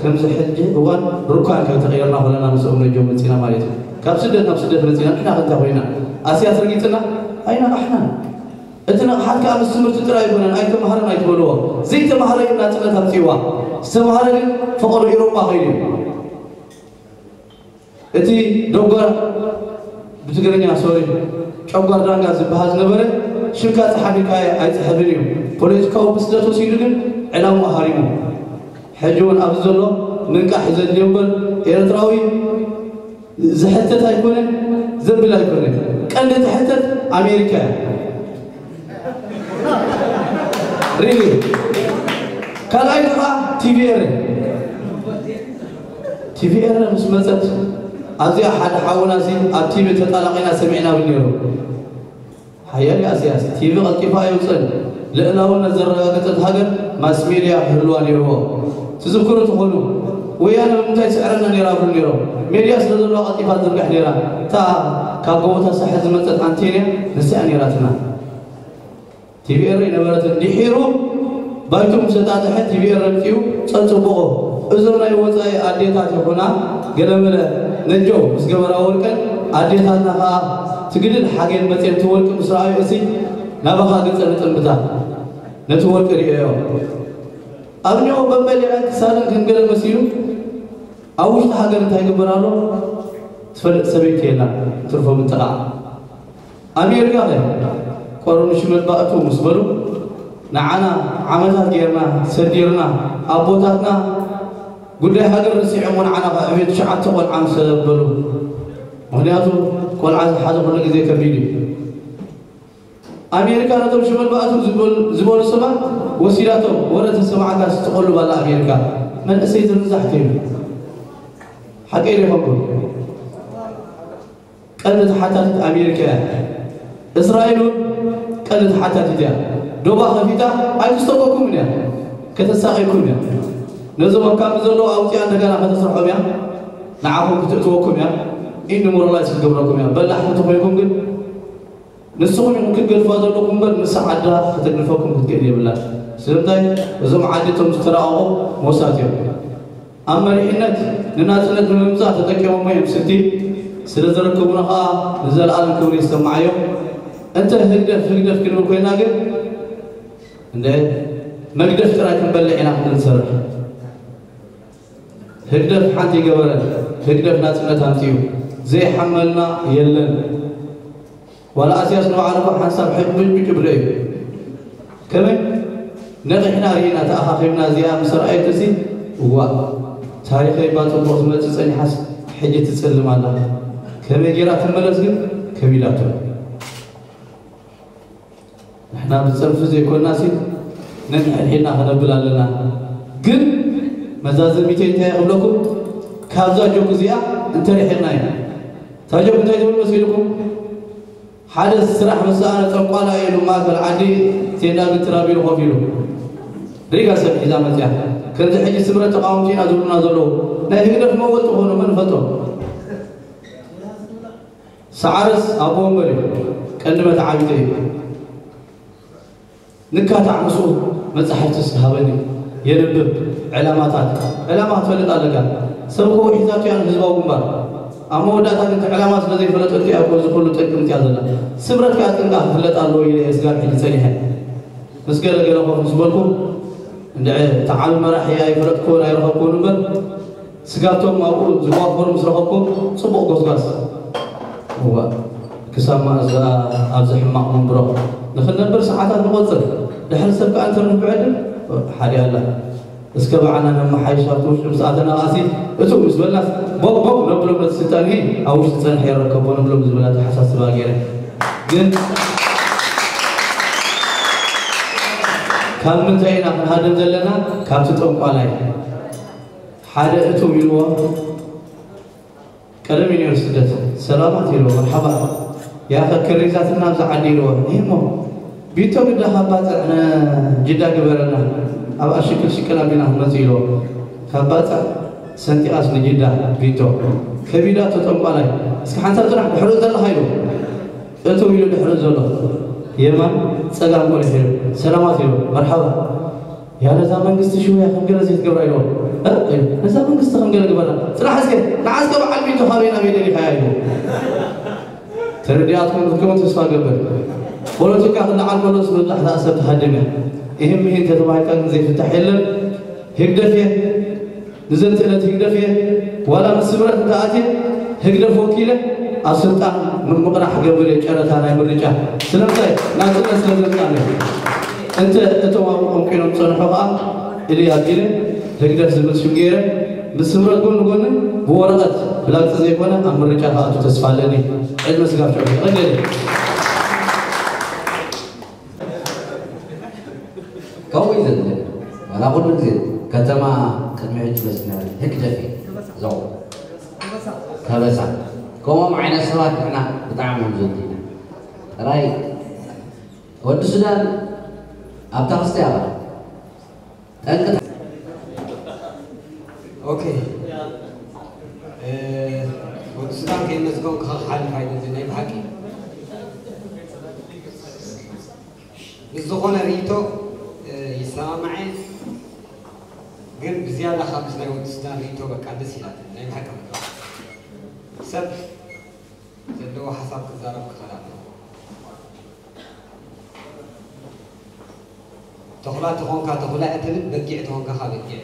ከምዚ ሕጂ እዋን ሩካን ከይተቐየርና ኮለና ምስኦም ነጆም መጺና ማለት እዩ። ካብ ስደት ናብ ስደት መጺና ንሕና ከ እንታይ ኮይና? ኣስያስ ረጊጽና? ኣይነቓሕናን። እቲ ንቕሓት ከኣ ምስ ትምህርቲ ጥራይ ኣይኮነን፣ ኣይተማህረን ኣይትበልዎ። ዘይተማህረ እዩ ናጽነት ኣምጺእዋ። ዝተማህረ ግን ፈቐዶ ኤውሮጳ ከይዱ እዩ። እቲ ደጓር ብትግርኛ ሶሪ ጨጓር ዳንጋ ዝበሃል ዝነበረ ሽምካ ጸሓፊካዮ ኣይጽሕፍን እዩ። ፖለቲካዊ ብስለት ወሲዱ ግን ዕላምኡ ሃሪሙ። ሕጂ እውን ኣብዚ ዘሎ ምንቃሕ እዩ ዘድልዮ እምበር ኤርትራዊ ዝሕተት ኣይኮነን፣ ዘብል ኣይኮነን። ቀንዲ ትሕተት ኣሜሪካ እያ። ሪሊ ካልኣይ ከዓ ቲቪ ኤረ ቲቪ ኤረ ምስ መፀት ኣብዚኣ ሓደ ሓውና እዚ ኣብ ቲቪ ተጣላቂና ሰሚዕና ብል ነይሩ። ሓያል እያ እዚኣስ ቲቪ ቀልጢፋ ኣየውፅእን። ልእላውነት ዘረጋገፀት ሃገር ማስ ሜድያ ክህልዋ ነይርዎ። ትዝክሩ ትኾኑ ወያነ ብምንታይ ስዕረና ነይራ ብሉ ነይሮም። ሜድያ ስለ ዘለዋ ቀልጢፋ ትዝርጋሕ ነይራ። እታ ካብ ጎቦታት ሳሕል ዝመፀት ኣንቴንያ ንሳ እያ ነይራትና። ቲቪ ኤረ ኣይነበረትን። ድሒሩ ባይቱ ምስ ተጣጥሐ ቲቪ ኤረ ኣምፂኡ ፀፅብቆ። እዞም ናይ ወፃኢ ኣዴታት ይኹና ገለመለ ነጀው ምስ ገበራ ወርቀን ኣዴታትና ከዓ ትግድል ሓገን መፅየን እቲ ወርቂ ምስ ረኣዩ እሲ ናባኻ ገፀ ንጥምታ ነቲ ወርቂ ርእዮ። ኣብ ኒኦ በበሊዐን ክሳደን ከም ገለ መሲሉ ኣብ ውሽጢ ሃገር እንታይ ይግበር ኣሎ ትፈልጥ ሰበይቲ የላን። ትርፎ ምጥቓዕ። ኣሜሪካ ኸ ቆርኑ ሽመት ባእቱ ምስ በሉ ንዓና ዓመታት ጌርና ሰዲርና ኣቦታትና ጉዳይ ሃገር ረሲዖም ንዓና ኸ ዕብየት ትሽዓተ ቆልዓ ምስ በሉ። ምኽንያቱ ቆልዓ ዝሓዘ ኩሉ ግዜ ከቢድ እዩ። ኣሜሪካ ነቶም ሽመት ባእቱ ዝበሉ ሰባት ወሲዳቶም ወረ ተሰማዕካ ስትቆልብ ኣላ ኣሜሪካ። መንእሰይ ዝርንዛሕ ከይኑ ሓቀይ ዶ ይኸውን? ቀንዲ ተሓታቲት ኣሜሪካ እያ። እስራኤል እውን ቀንዲ ተሓታቲት እያ። ዶባ ከፊታ ኣይክስተቆኩምን እያ። ከተሳቂኩም እያ። ነዞም ኣብ ካምፕ ዘለዉ ኣውፅያ እንደገና ከተስርሖም እያ። ንዓኹም ክትእትወኩም እያ። ኢንዲሞራላይዝ ክትገብረኩም እያ። በላሕቲ ተኾይንኩም ግን ንስኹም ኢኹም ክትገድፋ ዘለኩም እምበር ንሳ ዓዳ ክትግድፈኩም ክትክእል የብላን። ስለምንታይ? እዞም ዓዲ እቶም ዝተራቐቑ ሞሳት እዮም። ኣብ መሪሕነት ንናጽነት ንምምጻእ ተጠቂሞሞ እዮም ስልቲ ስለ ዘረከቡና ኸኣ ንዘለኣለም ክብሪ ይሰምዓዮም። እንተ ህግደፍ ህግደፍ ክንብል ኮይና ግን እንደ መግደፍ ጥራይ ክንበልዕ ኢና ክንሰርሕ። ህግደፍ ሓንቲ ይገበረን ህግደፍ ናጽነት ኣምጺኡ ዘይሓመልና የለን። ዋላ ኣስያስ ንባዕሉ እኮ ሓንሳብ ሕብጭብጭ ብሎ እዩ። ከመይ ነቒሕና ርኢና ተኣኻኺብና እዚኣ ምስ ረኣየትሲ፣ እዋእ፣ ታሪኸይ እባ ጽቡቕ ትመጽእ ጸኒሓስ፣ ሕጂ ትጽልም ኣላ። ከመይ ጌራ ትመለስ ግን ከቢዳቶ። ንሕና ብጸርፊ ዘይኮናሲ፣ ነንሕድሕድና ክነብል ኣለና። ግን መዛዘሚተይ እንታይ ክብለኩም፣ ካብዛ ጆክ እዚኣ እንተርሒቕና ኢና። እታ ጆክ እንታይ ትብል መሲልኩም? ሓደ ስራሕ ምስ ሰኣነ ጠንቋላ ኢሉ ማእከል ዓዲ ቴንዳ ግትር ኣቢሉ ኮፍ ኢሉ። ሪጋ ሰብ ሒዛ መጽያ። ከምዚ ሕጂ ስምረት ተቃወምቲ ኢና ዝብሉና ዘለዉ። ናይ ህግደፍ መወልቲ ኮኑ መን ፈጦ? ሰዓርስ ኣቦ ወንበር እዩ። ቀንዲ መተዓቢተ እዩ። ንካታዕ ምስኡ መጻሕፍቲ እስኪ ሃበኒ። የንብብ። ዕላማታት። ዕላማ ክትፈልጥ ኣለካ። ሰብ እኮ ውሒዛቱ እያ ንህዝባዊ ግንባር። ኣብ መወዳእታ ግን እቲ ዕላማ ስለ ዘይፈለጠቱ እያ እኮ እዚ ኩሉ ጥቅምቲ እያ ዘላ። ስምረት ከኣ ጥንቃ ክፍለጥ ኣለዎ ኢለ እየ ስጋብ ሕጂ ጸኒሐ። ምስ ገለ ገለ ኮፍ ምስ በልኩ፣ እንድዒ እቲ ዓቢ መራሒ ኣይፈለጥኩዎን ኣይረኸብኩዎን እምበር፣ ስጋብቶም ኣብኡ ዝዋፈሩ ምስ ረኸብኩም፣ ጽቡቕ ጎስጓስ። እዋእ፣ ክሳብ መኣዝ ደኣ ኣብዚ ሕማቕ መንብሮ ንኽንነብር ሰዓታት ንቖጽር? ድሕሪ ሰብ ከኣ እንተርፍ ብዕድል ሓዲኣ ኣላ። እስከ ብዓና ነመሓይሽ ኣብቲ ውሽጢ ምስ ኣተና ኸኣሲ፣ እቱ ምስ በልናስ፣ ቦቕ ቦቕ ነብሎም ነቲ ስልጣን እዩ ኣብ ውሽጢ ጸንሐ ይረከቦ ነብሎም ዝብል ኣተሓሳስባ ገይረ። ግን ካብ ምንታይ ኢና ክንሃድም ዘለና? ካብቲ ጠንቋላይ። ሓደ እቱ ኢልዎ፣ ቀደም እዩ ነይሩ ስደት። ሰላማት ኢልዎ፣ መርሓባ። ያኸ ክሪዛትና ኣብዚ ዓዲ ኢልዎ። ይህ እሞ፣ ቢቶ ግዳ ካብ ባጽዕ ንጅዳ ግበረና። ኣብኣ ሽቅል ሽቅል ኣቢልና ክንመጽእ ኢልዎ። ካብ ባጽዕ ሰንጢቓስ ንጅዳ ቢቶ። ከቢዳቶ ጠንቋላይ። እስኪ ሓንሳብ ጽናሕ ድሕሪኡ ዘለኻ ኢልዎ። እቱ ኢሉ ድሕሪኡ ዘሎ። የማን ጸጋም ቆሊሑ ኢሉ። ሰላማት ኢልዎ። መርሓባ። ያ ነዛ መንግስቲ ሽውያ ከም ገለ ዘይትገብራ ኢልዎ። እ? ኢሉ። ነዛ መንግስቲ ከም ገለ ግበራ። ጽናሕ እስከ፣ ንዓ እስከ በዓል ቢቶ ካበይ ናበይ ደሊኻያ ኢልዎ። ተረዲኣትኩም ክትከውን ተስፋ እገብር። ፖለቲካ ክለዓል ከሎስ መብዛሕትኣ ሰብ ትሃድም እያ። እሂን ምሂን ተተባሂልካ ግን ዘይፍታሕ የለን። ህግደፍ እየ፣ ንዘንትእለት ህግደፍ እየ፣ ዋላ ምስ ስምረት እንተኣትየ ህግደፍ ወኪለ ኣብ ስልጣን ምምቕራሕ ክገብር እየ ጨረታ ናይ ምርጫ። ስለምንታይ? ናጽነት ስለ ዘምጻለይ። እንተ እቶም ኣብኡ ቀንቂኖም ዝጸንሑ ከኣ እልይ ኣቢለ ህግደፍ ዝብል ሽም ገይረ ምስ ስምረት ጎኒ ጎኒ ብወረቐት ብላግጺ ዘይኮነ ኣብ ምርጫ ክኣቱ ተስፋ ኣለኒ። ዕድመ ስጋብ ሽዑ ይቐደል። ከምኡ እዩ ዘድሊ። ዋላ ኩሉ ግዜ ከተማ ቅድሚ ሕጂ በዚ ነበረ ህግደፍ እዩ። ዘው ከበሳ። ከምኦም ዓይነት ሰባት ንሕና ብጣዕሚ እዮም ዘድልዩና። ጥራይ ወዲ ሱዳን ኣብታ ክስተ ያበራ። ጠንቂ ኦኬ። እ፣ ወዲ ሱዳን ከይመስገንኩ ክሓልፍ ኣይደልን ናይ ብሓቂ። ምስ ዝኾነ ርእይቶ፣ እ፣ ይሰማማዕ እየ። ግን ብዝያዳ ካብ ምስ ናይ ወዲ ሱዳን ርእይቶ በቃ ደስ ኢላትኒ። ናይ ብሓቂ ሰብ ዘለዎ ሓሳብ ክዛረብ ክኽእል ኣለዎ። ተኹላ ተኾንካ ተኹላ እያ ትብል፣ በጊዕ ተኾንካ ኸዓ በጊዕ።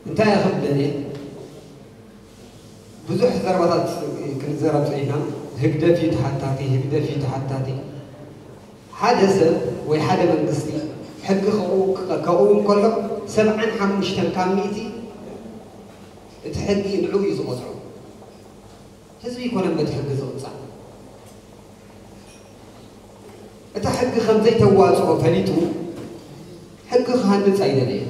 እንታይ እየ ክብል ደልየ? ብዙሕ ዘረባታት ክንዘረብ ጸኒሕና፣ ህግደፍ እዩ ተሓታቲ፣ ህግደፍ እዩ ተሓታቲ። ሓደ ሰብ ወይ ሓደ መንግስቲ ሕጊ ከቕው-፣ ከቕውም ከሎ፣ ሰብዓን ሓሙሽተን ካብ ሚእቲ እቲ ሕጊ ንዕኡ እዩ ዝቖጽዖ። ህዝቢ ኣይኮነን በቲ ሕጊ ዝቕጻዕ። እታ ሕጊ ከም ዘይተዋጽኦ ፈሊጡ፣ ሕጊ ክሃንጽ ኣይደለየን።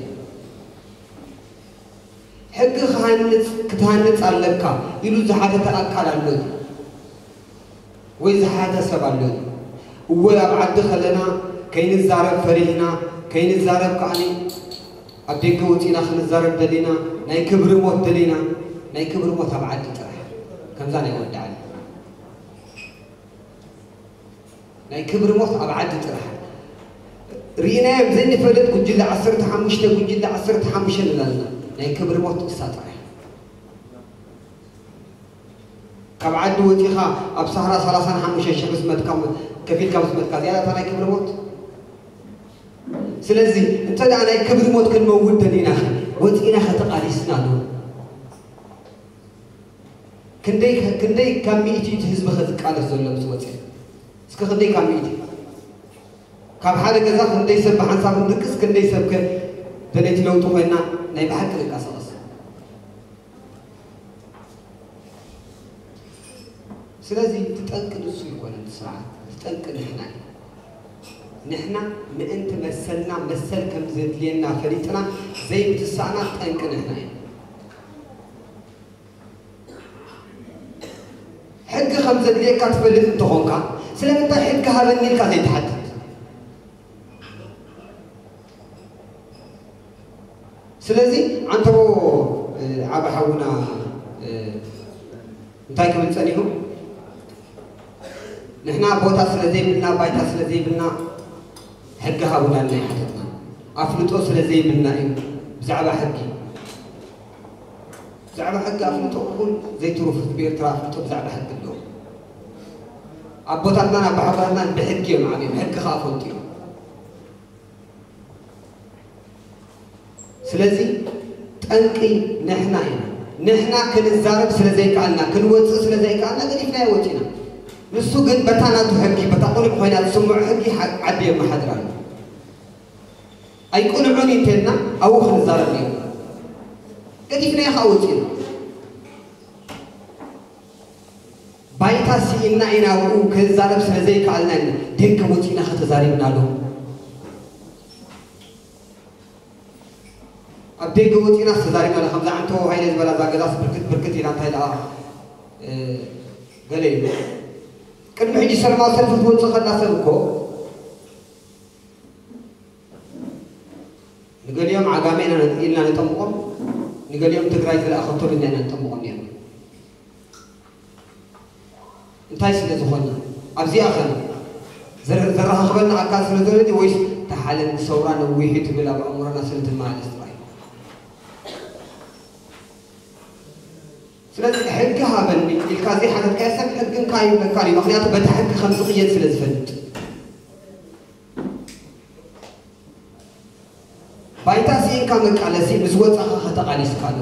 ሕጊ ክሃንጽ፣ ክትሃንጽ ኣለካ ኢሉ ዝሓተተ ኣካል ኣሎ ድዩ? ወይ ዝሓተ ሰብ ኣሎ ድዩ? እወ፣ ኣብ ዓዲ ከለና ከይንዛረብ ፈሪህና፣ ከይንዛረብ ከዓኒ ኣብ ደገ ወጺና ክንዛረብ ደሊና፣ ናይ ክብሪ ሞት ደሊና፣ ናይ ክብሪ ሞት ኣብ ዓዲ ጥራሕ። ከምዛ ናይ ወዲ ዓሊ። ናይ ክብሪ ሞት ኣብ ዓዲ ጥራሕ። ርኢናዮም ዘይንፈልጥ ጉጅለ ዓሰርተ ሓሙሽተ፣ ጉጅለ ዓሰርተ ሓሙሽተ ንላልና። ናይ ክብሪ ሞት እሳ ጥራሕ። ካብ ዓዲ ወጺኻ ኣብ ሳህራ ሰላሳን ሓሙሽተን ሽሕ ምስ መትካ፣ ከፊልካ ምስ መትካ፣ እዚኣ እታ ናይ ክብሪ ሞት። ስለዚ እንተ ደኣ ናይ ክብሪ ሞት ክንመውት ደሊና፣ ወጺና ከተቓሊስና ኣሎ። ክንደይ፣ ክንደይ ካብ ሚእቲ እቲ ህዝቢ ከዝቃለስ ዘሎ ምስ ወጺኡ። እስከ ክንደይ ካብ ሚእቲ? ካብ ሓደ ገዛ ክንደይ ሰብ ብሓንሳብ ንድቅስ፣ ክንደይ ሰብ ከ ደለይቲ ለውጢ ኮይና ናይ ብሓቂ ንቃሳቐስ? ስለዚ እቲ ጠንቂ ንሱ ይኮነን፣ እቲ ስርዓት፣ እቲ ጠንቂ ንሕና እዩ። ንሕና ምእንቲ መሰልና፣ መሰል ከም ዘድልየና ፈሊጥና ዘይምትሳእና ጠንቂ ንሕና እዩ። ሕጊ ከም ዘድልየካ ትፈልጥ እንተኾንካ፣ ስለምንታይ ሕጊ ሃበኒ ኢልካ ዘይትሓትት? ስለዚ ዓንተቦ፣ እ፣ ዓቢ ሓውና፣ እ፣ እንታይ ክብል ጸኒሑ? ንሕና ቦታ ስለ ዘይብልና፣ ባይታ ስለ ዘይብልና፣ ሕጊ ሃቡና ኢልና ኣይሓተትናን። ኣፍልጦ ስለ ዘይብልና እዩ ብዛዕባ ሕጊ። ብዛዕባ ሕጊ ኣፍልጦ እውን ዘይትሩፍ ህዝቢ ኤርትራ ኣፍልጦ ብዛዕባ ሕጊ ኣለዎ። ኣቦታትናን ኣባሓጎታትናን ብሕጊ እዮም ዓብዮም፣ ሕጊ ከኣ ፈልጡ እዮም። ስለዚ ጠንቂ ንሕና ኢና። ንሕና ክንዛረብ ስለ ዘይከኣልና፣ ክንወጽእ ስለ ዘይከኣልና ገዲፍናዮ ወጺና። ንሱ ግን በታ ናቱ ሕጊ፣ በታ ቅኑዕ ኮይና ዝስምዖ ሕጊ ሓ-፣ ዓዲ የመሓድር ኣሎ። ኣይቅንዑን እዩ እንተልና ኣብኡ ክንዛረብ ነይሩ። ገዲፍናዮ ከኣ ወጺና። ባይታ ስኢንና ኢና፣ ኣብኡ ክንዛረብ ስለ ዘይከኣልና ኢና። ደገ ወጺና ከተዛሪብና ዶ? ኣብ ደገ ወጺና ተዛሪብና ዶ? ከምዛ ዓንቶ ሃይለ ዝበላ እዛ ገዛስ ብርክት ብርክት ኢላ እንታይ ደኣ፣ እ፣ ገለ ኢሉ። ቅድሚ ሕጂ ሰላማዊ ሰልፊ ክትወጽእ ከላ ሰብ እኮ ንገሊኦም ዓጋመ ኢና ኢልና ነጠምቖም፣ ንገሊኦም ትግራይ ዝለኣኸቶም ኢልና ኢና ነጠምቖም ነይርና። እንታይ ስለ ዝኾንና? ኣብዚኣ ኸ ዘር-፣ ዘረኻኽበና ኣካል ስለ ዘሎ ድዩ ወይስ እታ ሓለንጊ ሰውራ ነዊሑ ትብል ኣብ ኣእምሮና ስለ ትመላለስ ጥራይ? ስለዚ ሕጊ ሃበኒ ኢልካ ዘይሓተትካዮ ሰብ ሕጊ እንካ ይብለካ ድዩ? ምኽንያቱ በታ ሕጊ ከም ዝቕየድ ስለ ዝፈልጥ። ባይታ ስኢንካ መቃለሲ ምስ ወጻኻ ከተቓሊስካ ዶ?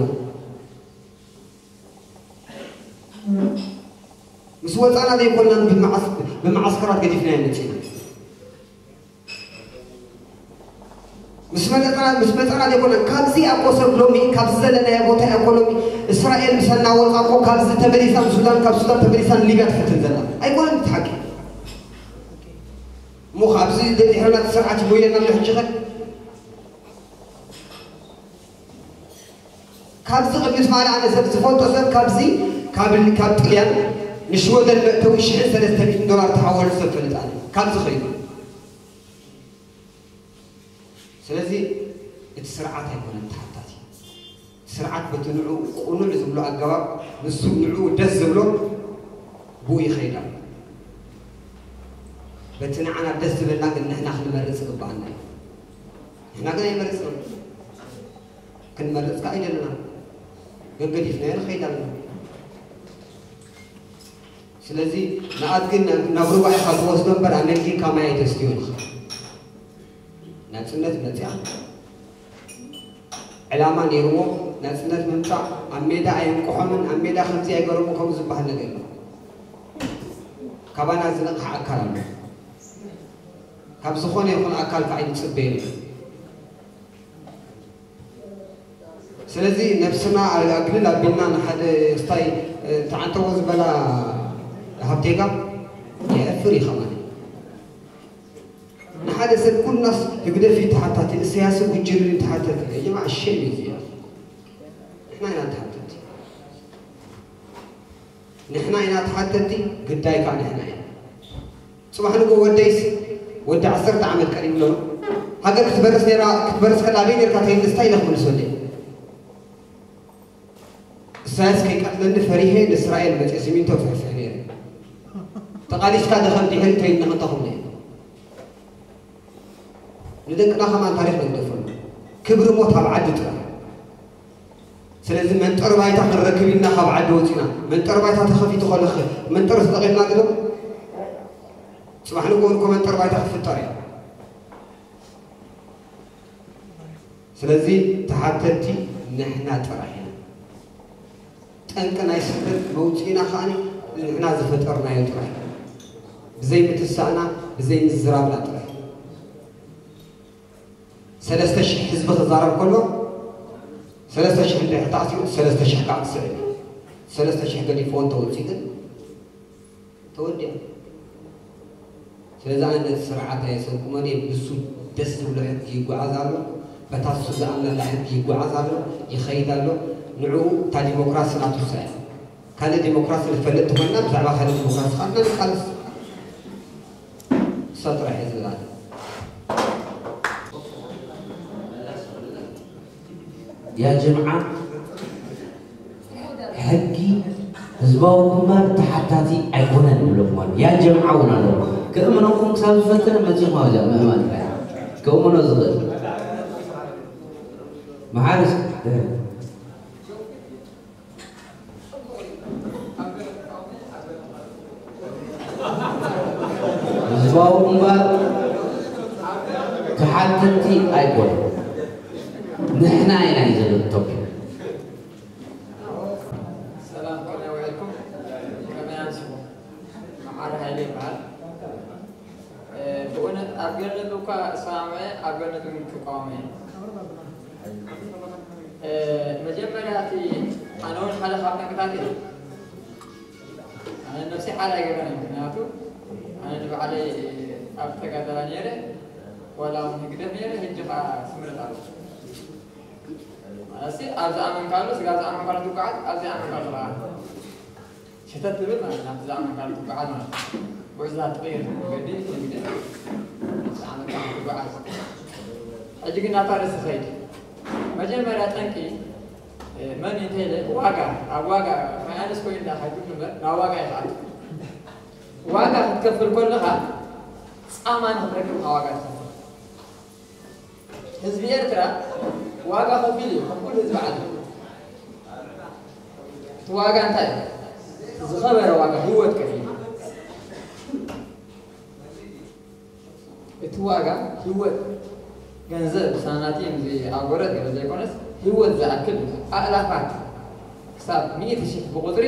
ምስ ወጻና ዘይኮናን ብመዓስ-፣ ብመዓስከራት ገዲፍናዮ መጺና። ምስ መጠና-፣ ምስ መጻና ዘይኮናን ካብዚ ኣኮ ሰብ ሎሚ ካብዚ ዘለናዮ ቦታ ኢኮኖሚ እስራኤል ምስ እናወጻ እኮ ካብዚ ተመሊሳ ንሱዳን፣ ካብ ሱዳን ተመሊሳ ንሊብያ ትፍትን ዘላ። ኣይኮነን እቲ ሓቂ። እሞ ካብዚ ደድሕርና እቲ ስርዓት ይጎይለና ኣሎ ሕጂ ኸ? ካብዚ ቅድሚ ትማሊ ኣነ ሰብ ዝፈልጦ ሰብ ካብዚ ካብ፣ ካብ ጥልያን ንሽወደን መእተዊ ሽሕን ሰለስተ ሚእትን ዶላር ተሓወሉ ሰብ ፈልጥ ኣነ። ካብዚ ኸይዱ። ስለዚ እቲ ስርዓት ኣይኮነን ተሓታቲ። እቲ ስርዓት በቲ ንዑ ቅኑዕ ዝብሎ ኣገባብ ንሱ ንዑ ደስ ዝብሎ ብኡ ይኸይድ ኣሎ። በቲ ንዓና ደስ ዝብለና ግን ንሕና ክንመርጽ ይግብኣና እዩ። ንሕና ግን ኣይመረጽናን። ክንመርጽ ከኣ ኣይደለናን። ገገዲፍናዮ ንኸይድ ኣለና። ስለዚ ንኣድጊ ናብ፣ ናብ ሩባ ኢኻ ትወስዶ እምበር ኣመልኪካ ማይ ኣይተስትዮን ኢኻ። ናጽነት መጽያ። ዕላማ ነይርዎ። ናጽነት ምምጻእ ኣብ ሜዳ ኣየንቅሖምን ኣብ ሜዳ ከምዚ ኣይገረሙ ከምኡ ዝበሃል ነገር የለን። ካባና ዝነቕሐ ኣካል ኣሎ። ካብ ዝኾነ ይኹን ኣካል ከዓ ኣይንጽበየን ኢና። ስለዚ ነብስና ኣግልል ኣቢልና ንሓደ ስታይ፣ እ፣ ተዓንተዎ ዝበላ ሃብቴጋ የሕፍር እዩ ከማን። ንሓደ ሰብ ኩልናስ ህግደፍ እዩ ተሓታቲ፣ እሰያስ ጉጅል እዩ ተሓታቲ። ያ ጀማዓ ሼም እዩ እዚ። ንሕና ኢና ተሓተቲ። ንሕና ኢና ተሓተቲ፣ ግዳይ ከዓ ንሕና ኢና። ጽባሕ ንግሆ ወደይስ ወዲ ዓሰርተ ዓመት ቀሪቡ ኣሎ። ሃገር ክትበርስ ነይራ፣ ክትበርስ ከላ ኣበይ ነርካ ተይልስ እንታይ ኢለ ክምልሰለይ? እሳያስ ከይቀትለኒ ፈሪሄ ንእስራኤል መጽየ ሲሚንቶ ፍሕፍሕ ነይረ። ተቓሊስካ ደኸም ድሕሪ ተይልኒ ክንተኹም ነይረ። ንደቅና ከማን ታሪኽ ንግደፈሉ። ክብሪ ሞት ኣብ ዓዲ ጥራሕ። ስለዚ መንጠር ባይታ ክንረክብ ኢልና ካብ ዓዲ ወጺና። መንጠር ባይታ ተኸፊቱ ከለኸ መንጠር ተጠቒምና ድሎ? ጽባሕ ንግሆ እኮ መንጠር ባይታ ክትፍጠር እያ። ስለዚ ተሓተቲ ንሕና ጥራሕ ኢና። ጠንቂ ናይ ስደት መውጽኢና ከኣ ንሕና ዝፈጠርናዮ ጥራሕ እዩ። ብዘይ ምትሳእና፣ ብዘይ ምዝራብና ጥራይ። ሰለስተ ሽሕ ህዝቢ ክዛረብ ከሎ፣ ሰለስተ ሽሕ እንድሕር ተኣሲሩ፣ ሰለስተ ሽሕ ከዓ ክስዕብ እዩ። ሰለስተ ሽሕ ገዲፍዎ እንተወፅኡ ግን ተወዲኣ። ስለዚ ኣነ ነቲ ስርዓት ኣየሰብኩሞን እየ። ብሱ ደስ ዝብሎ ሕጊ ይጓዓዝ ኣሎ፣ በታ እሱ ዝኣምነላ ሕጊ ይጓዓዝ ኣሎ፣ ይኸይድ ኣሎ። ንዕኡ እታ ዲሞክራሲ ናቱ እሳ እያ። ካልእ ዲሞክራሲ ንፈልጥ ተኾይንና ብዛዕባ ካልእ ዲሞክራሲ ከዓ ንቃለስ። እሳ ጥራሕ እየ ዝብል ኣነ። ያ ጀምዓ ሕጊ ህዝባዊ ግንባር ተሓታቲ ኣይኮነን ንብለኩም ኣሎ። ያ ጀምዓ እውን ኣለዎ። ክእምነኩም ክሳብ ዝፈትን መፂኹም ኣብዚኣ ምእማን ጥራይ ክእምኖ ዝኽእል መሓርስ ህዝባዊ ግንባር ተሓተቲ ኣይኮነ ንሕና ኢና እዩ ዝብል ቶፒክ። ሰላም ከመይ ውዒልኩም? ከመይ ኣምሲኹም? መሓሪ ሃይለ ይበሃል። ብእውነት ኣብ ገነት እኳ እሰማምዐ ኣብ ገነት እውን ክቃወመ እየ። መጀመርያ እቲ ኣነ እውን ሓደ ካብ ጠንቅታት እየ። ኣነ ነብሰይ ሓደ ኣይገብረን እየ። ምክንያቱ ኣነ ንባዕለይ ኣብ ተጋዳላ ነይረ፣ ዋላ እውን ህግደፍ ነይረ፣ ሕጂ ከዓ ስምረት ኣሎ። ማለት ኣብዚ ኣመንካሉ ስጋ ዝኣመንካሉ ትጓዓዝ፣ ኣብዚ ኣመንካሉ ከዓ ሸተት ትብል ማለት ናብቲ ዝኣመንካሉ ትጓዓዝ ማለት እዩ። ጉዕዛ ትቕይር መገዲ ንግዲ ዝኣመንካሉ ትጓዓዝ። ሕጂ ግን ናብታ ርእሲ ኸይድ። መጀመርያ ጠንቂ መን እንተይለ ዋጋ ኣብ ዋጋ ማይናስ ኮይኑ ዳ ከይዱ እምበር ናብ ዋጋ ይኽኣል። ዋጋ ክትከፍል ከለኻ ፃማ ንክትረክብ ዋጋ ትኸፍል። ህዝቢ ኤርትራ ዋጋ ከፊሉ እዩ ከም ኩሉ ህዝቢ ዓለም። እቲ ዋጋ እንታይ እዩ? ዝኸበረ ዋጋ ህይወት ከፊሉ። እቲ ዋጋ ህይወት ገንዘብ ሳናቲም ኣጎረት ገለ ዘይኮነስ ህይወት ዝኣክል ኣእላፋት ክሳብ ሚእቲ ሽሕ ብቁፅሪ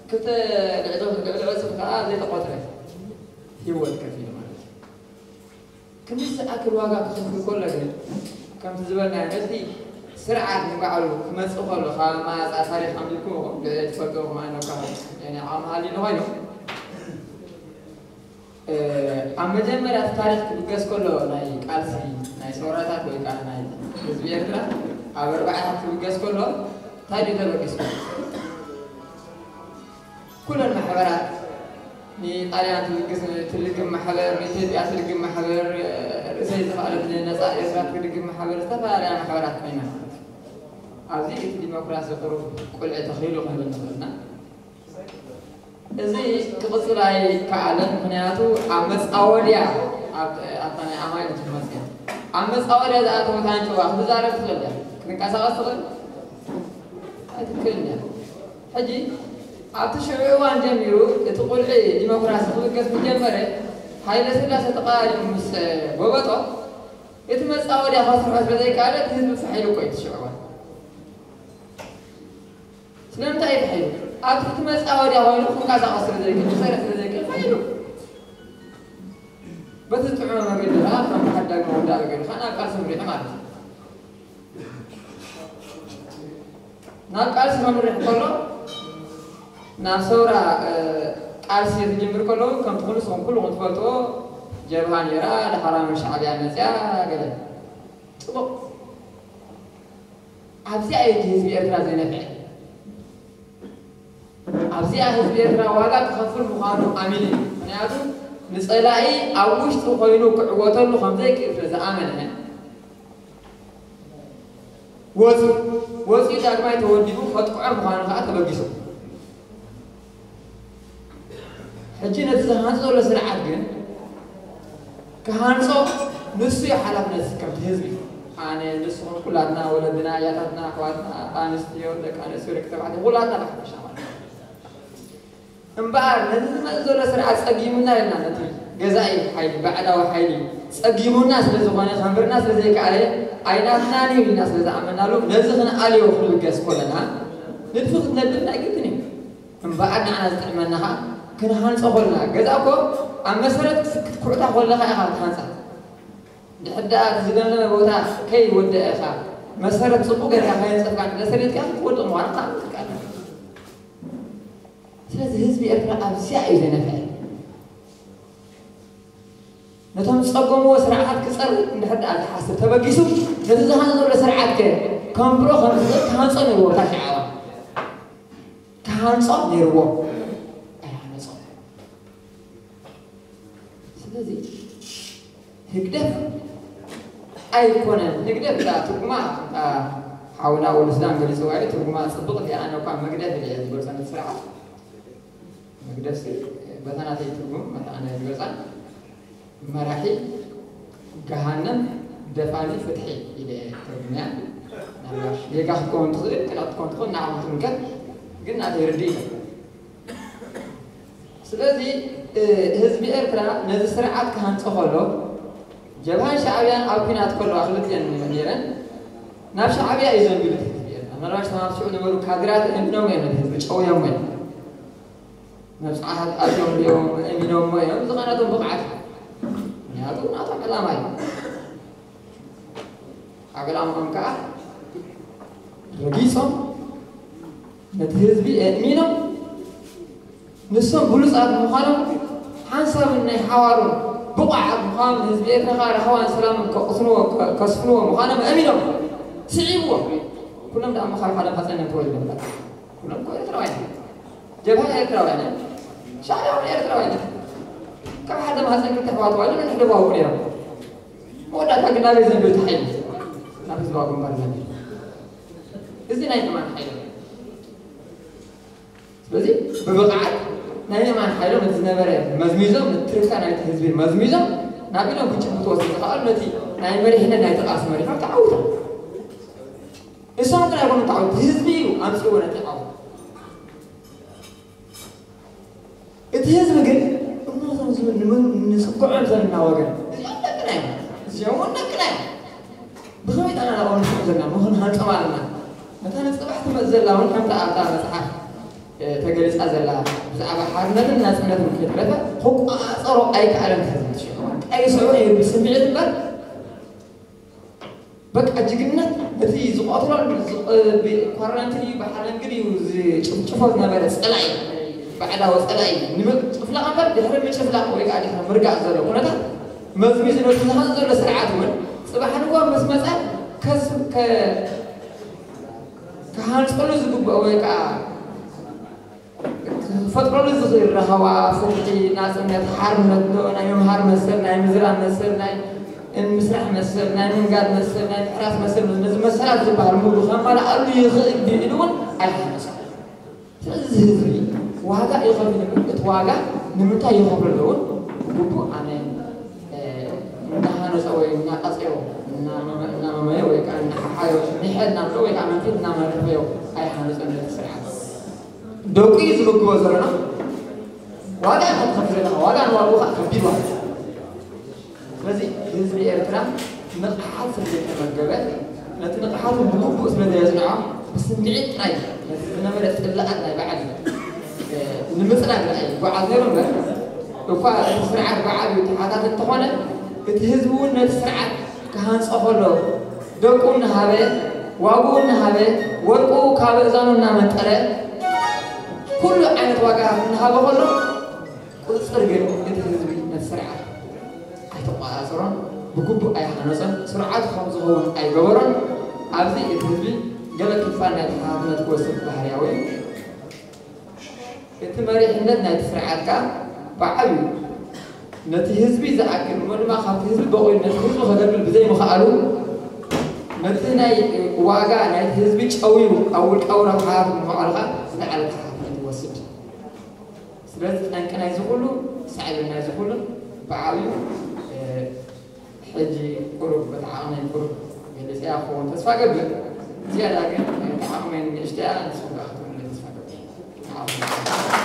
ክልተ ልዕሊ ዕፅፊ ከዓ ዘይተቆፅረ ህይወት ከፊሉ ማለት እዩ። ክንዲ ዝኣክል ዋጋ ክኸፍል ከሎ ግን ከምቲ ዝበልናዮ ነቲ ስርዓት ንባዕሉ ክመፅእ ከሎ ካብ ኣማፃ ታሪክ ኣንቢብኩም ኢኹም ትፈልጥዎ ከማን ካብ ዓቕሚ ሃልዩኒ ኮይኑ ኣብ መጀመርያ እቲ ታሪክ ክብገስ ከሎ ናይ ቃልሲ ናይ ሰውራታት ወይ ከዓ ናይ ህዝቢ ኤርትራ ኣብ ኣርባዕታት ክብገስ ከሎ እንታይ ድዩ ተበጊሱ? ኩለን ማሕበራት ንጣልያን ትልግስ ትልግም ማሕበር ንኢትዮጵያ ትልግም ማሕበር ርእሰይ ዝኽኣለት ንነፃ ኤርትራ ትልግም ማሕበር ዝተፈላለያ ማሕበራት ኮይና ኣብዚ እቲ ዲሞክራሲ ቁሩብ ቁልዒ ተኺሉ ክንብል ንኽእልና እዚ ክቕፅል ኣይከኣለን። ምክንያቱ ኣብ መፃወድያ ኣብታ ናይ ኣማይ ትመፅያ ኣብ መፃወድያ ዝኣተወት ኣንጭዋ ክትዛረብ ትኽእል እያ፣ ክትንቀሳቐስ ትኽእል ኣይትክእልን እያ። ሕጂ ኣብቲ ሽዑ እዋን ጀሚሩ እቲ ቁልዒ ዲሞክራሲ ክብገስ ምስ ጀመረ ሃይለ ስላሰ ተቃራሪቡ ምስ ጎበጦ እቲ መፃወድያ ከስርሖ ስለዘይከኣለ እቲ ህዝቢ ፋሕ ኢሉ እኮ እዩ እቲ ሽዑ እዋን። ስለምንታይ እዩ ፋሕ ኢሉ? ኣብ ትሕቲ መፃወድያ ኮይኑ ክንቀሳቐስ ስለዘይክእል ክሰርሕ ስለዘይክእል ፋሕ ኢሉ። በቲ ዝጥዕሞ መገዲ ከዓ ከም ሓዳግ መወዳእታ ገይሩ ከዓ ናብ ቃልሲ ምሪሑ ማለት እዩ። ናብ ቃልሲ ከምርሕ ከሎ ናብ ሰውራ ቃልሲ ዝጅምር ከለዉ ከምቲ ኩሉ ንስኹም ኩልኹም ትፈልጥዎ ጀብሃ ነይራ፣ ድሓር እውን ሻዕብያ መፅያ ገለ ፅቡቕ ኣብዚኣ እዩ ህዝቢ ኤርትራ ዘይነፍዐ ኣብዚኣ ህዝቢ ኤርትራ ዋጋ ክኸፍል ምዃኑ ኣሚኑ እዩ። ምክንያቱ ንፀላኢ ኣብ ውሽጡ ኮይኑ ክዕወተሉ ከምዘይክእል ስለ ዝኣመነ ወፁ ወፂኡ ዳግማይ ተወዲቡ ከጥቅዖ ምዃኑ ከዓ ተበጊሱ። ሕጂ ነቲ ዝሃንፆ ዘሎ ስርዓት ግን ክሃንፆ ንሱ እዩ ሓላፍነት ከምቲ ህዝቢ ኣነ ንስኹም ኩላትና ወለድና ኣያታትና ኣሕዋትና ኣንስትዮ ደቂ ኣንስትዮ ደቂ ተባዕትዮ ኩላትና ብሓፈሻ ማለት እምበኣር ነቲ ዝመፅእ ዘሎ ስርዓት ፀጊሙና ኢልና ነቲ ገዛኢ ሓይሊ ባዕዳዊ ሓይሊ ፀጊሙና ስለዝኾነ ከንብርና ስለዘይከኣለ ኣይናትናን እዩ ኢልና ስለዝኣመናሉ ነዚ ክንኣልዮ ክንብገስ ከለና ንድፊ ክትነብር ናይ ግድን እዩ። እምበኣር ንዓና ዝጥዕመና ኸዓ ክንሃንጾ ከለና፣ ገዛ እኮ ኣብ መሰረት ክትኩዕታ ከለኻ ኢኻ ትሃንጻ። ድሕር ደኣ እቲ ዝለምለመ ቦታ ከይወደእኻ፣ መሰረት ጽቡቕ ጌርካ ከየንጸፍካ እንተ ሰሊጥካ ክትወድቕ ምዃንካ ትቃለል። ስለዚ ህዝቢ ኤርትራ ኣብዚኣ እዩ ዘነፈዐ። ነቶም ዝጸገምዎ ስርዓት ክጸርግ እንድሕር ደኣ ዝሓስብ ተበጊሱ፣ ነቲ ዝሃንጾ ዘሎ ስርዓት ከ ከንብሮ ከም ዝኽእል ክሃንጾ ነይርዎ። እታ ሽዓባ ክሃንጾ ነይርዎ። ኣይሃነጾ። ስለዚ ህግደፍ ኣይኮነን። ህግደፍ እታ ትርጉማ፣ እታ ሓውና ወልስላም ገሊጽዋ እዩ። ትርጉማ ጽብቕቲ እያ። ኣነ እኳ መግደፍ ኢለ እየ ዝገልጾ ነቲ ስርዓት። መግደፍሲ በታ ናተይ ትርጉም፣ በታ ኣነ ዝገልጻ፣ መራሒ፣ ገሃነም፣ ደፋኒ፣ ፍትሒ ኢለ እየ ትርጉምያ። ምናልባሽ ጌጋ ክትከውን ትኽእል፣ ቅንዕቲ ክትከውን ትኽእል፣ ንዓኹም ትምልከት፣ ግን ናተይ ርድኢት እዩ። ስለዚ፣ እ፣ ህዝቢ ኤርትራ ነዚ ስርዓት ክሃንጾ ከሎ፣ ጀብሃን ሻዕብያን ኣብ ኲናት ከለዋ ክልቲኤን ነይረን፣ ናብ ሻዕብያ እዩ ዘንቢሉ እቲ ህዝቢ ኤርትራ። ምናልባሽ ተማም ሽዑ ነበሩ ካድራት እምኖም እዮም ነቲ ህዝቢ ጨውዮሞ እዮም። መብጽዓት ኣትዮም ድዮም እሚኖሞ እዮም ዝቐነቶም ብቕዓት። ምክንያቱ ናቶም ዕላማ እዩ። ኣብ ዕላምኦም ከኣ ረጊጾም ነቲ ህዝቢ ኣእሚኖም ንሶም ብሉጻት ምዃኖም ሓንሳብን ናይ ሓዋሩን ብቑዓት ምዃኖም ንህዝቢ ኤርትራ ከኣ ራህዋን ሰላምን ከቕስንዎ፣ ከስፍንዎ ምዃኖም ኣእሚኖም ስዒብዎ። ኩሎም ደኣ እሞ ካብ ሓደ ማህጸን እዮም ተወሊዶም። ኩሎም እኮ ኤርትራውያን እዮም። ጀብሃ ኤርትራውያን እዮም። ሻዕብያ እውን ኤርትራውያን እዮም። ካብ ሓደ ማህጸን ክልተ ኣሕዋት ተዋሊዶም ነንሕድሕዶም ይዋግኡ ነይሮም። መወዳእታ ግን ናበይ ዘንቢሉ እቲ ሓይሊ? ናብ ህዝባዊ ግንባር ዘንቢሉ። እዚ ናይ ምእማን ሓይሊ እዩ። ስለዚ ብብቕዓት ናይ ምእማን ሓይሎም እቲ ዝነበረ መዝሚዞም፣ ነቲ ትርታ ናይቲ ህዝቢ መዝሚዞም፣ ናብ ኢዶም ክጭብጥዎ ስለ ዝኸኣሉ፣ ነቲ ናይ መሪሕነት ናይቲ ቃልሲ መሪሖም ተዓዊቶም። ንሶም ግን ኣይኮኑን ተዓዊቶም፣ እቲ ህዝቢ እዩ ኣምጺእዎ ነቲ ዓወት። እቲ ህዝቢ ግን እሞ እዞም ዝብል ንምን-፣ ንስግዖም ዘለና ወገን እዚኦም ደቅና እዮም፣ እዚኦም እውን ደቅና እዮም። ብኸመይ ጠናናኦም ንስቕ ዘለና ምኽን ሃንጸም ኣለና። ነታ ንጽባሕ ትመጽእ ዘላ እውን ከምታ ኣብታ መጽሓፍ፣ እ፣ ተገሊጻ ዘላ ብዛዕባ ሓርነትን ናጽነትን ከይተረፈ ክቆጻጸሮ ኣይከኣለን። ሕዚ ትሽዑ እንታይ ይስዕቦ እዩ ብስምዒት እምበር በቃ ጅግንነት ነቲ ዝቐትሎን ዝቕ-፣ ብ-፣ ኳረንቲ ድዩ ብሓለንጊ ድዩ ዝጭፍጭፎ ዝነበረ ጸላኢ፣ ባዕዳዊ ጸላኢ ንምጭፍላቕ እምበር ድሕሪ ምጭፍላቕ ወይ ከዓ ድሕሪ ምርጋእ ዘሎ ኩነታት መዝሚዙ ነቲ ዝሃንጾ ዘሎ ስርዓት እውን ጽባሕ ንግሆ ምስ መጸ ከስ-፣ ከ-፣ ክሃንጸሉ ዝግብኦ ወይ ከዓ ክፈጥረሉ ዝኽእል ራህዋ፣ ፍትሒ፣ ናጽነት፣ ሓርነት፣ ዶ ናይ ምምሃር መሰል፣ ናይ ምዝራብ መሰል፣ ናይ ምስራሕ መሰል፣ ናይ ምንጋድ መሰል፣ ናይ ምሕራስ መሰል፣ ነዚ መሰላት ዝበሃል ሙሉ ከማልኣሉ ይኽእል ድዩ ኢሉ እውን ኣይሓመሰን። ስለዚ እዚ ህዝቢ ዋጋ እዩ ከፊሉ። እቲ ዋጋ ንምንታይ ይኸፍሎ እውን ግቡእ ኣነ፣ እ፣ እናሃነጸ ወይ እናቐጸዮ፣ እናመመ-፣ እናመመዮ ወይ ከዓ እናሓሓዮ፣ ንሐ እናብሎ ወይ ከዓ መንፊት እናመርፈዮ ኣይሃነጸን ነቲ ስርዓት። ደቁ እዩ ዝምግቦ ዘሎ። ዋጋ ኢኻ ትኸፍል ዘለኻ፣ ዋጋ ንዋግኡ ከዓ ከቢድ ዋጋ። ስለዚ ህዝቢ ኤርትራ ንቕሓት ስለ ዘይተመገበ፣ ነቲ ንቕሓቱ ብግቡእ ስለ ዘየጽንዖ፣ ብስምዒት ጥራይ ነቲ ዝነበረ ጽላኣት ናይ ባዕሉ፣ እ፣ ንምጽራግ ደኣ ይጓዓዝ ነይሩ እምበር፣ እኳ እቲ ስርዓት ብዓብዩ ተሓታቲ እንተኾነ፣ እቲ ህዝቢ እውን ነቲ ስርዓት ክሃንጾ ከሎ፣ ደቁ እናሃበ፣ ዋግኡ እናሃበ፣ ወርቁ ካብ እዛኑ እናመንጠረ፣ ኩሉ ዓይነት ዋጋ እናሃበ ከሎ፣ ቁጽጽር ግን እቲ ህዝቢ ነቲ ስርዓት ኣይተቆጻጸሮን፣ ብግቡእ ኣይሃነጾን፣ ስርዓቱ ከም ዝኸውን ኣይገበሮን። ኣብዚ እቲ ህዝቢ ገለ ክፋል ናይቲ ሓላፍነት ክወስድ ባህርያዊ እዩ። እቲ መሪሕነት ናይቲ ስርዓት ከኣ ብዓብዩ ነቲ ህዝቢ ዝኣክል እሞ ድማ ካብቲ ህዝቢ በቑሉ ነቲ ህዝቢ ከገልግል ብዘይምኽኣሉ፣ ነቲ ናይ ዋጋ ናይቲ ህዝቢ ጨውዩ ኣብ ውልቃዊ ረብሓ ብምውዓሉ ከኣ ዝለዓለ ሓላፍነት ይወስድ። ስለዚ ጠንቂ ናይዚ ኩሉ፣ ሳዕቤን ናይዚ ኩሉ ብዓብዩ፣ እ፣ ሕጂ ቁሩብ በቲ ዓቕመይ ቁሩብ ገሊጸያ ክኸውን ተስፋ ገብር። ዝያዳ ግን እቲ ዓቕመይ ንእሽተያ፣ ንስኹም ከኣ ክትብሉለይ ተስፋ ገብር።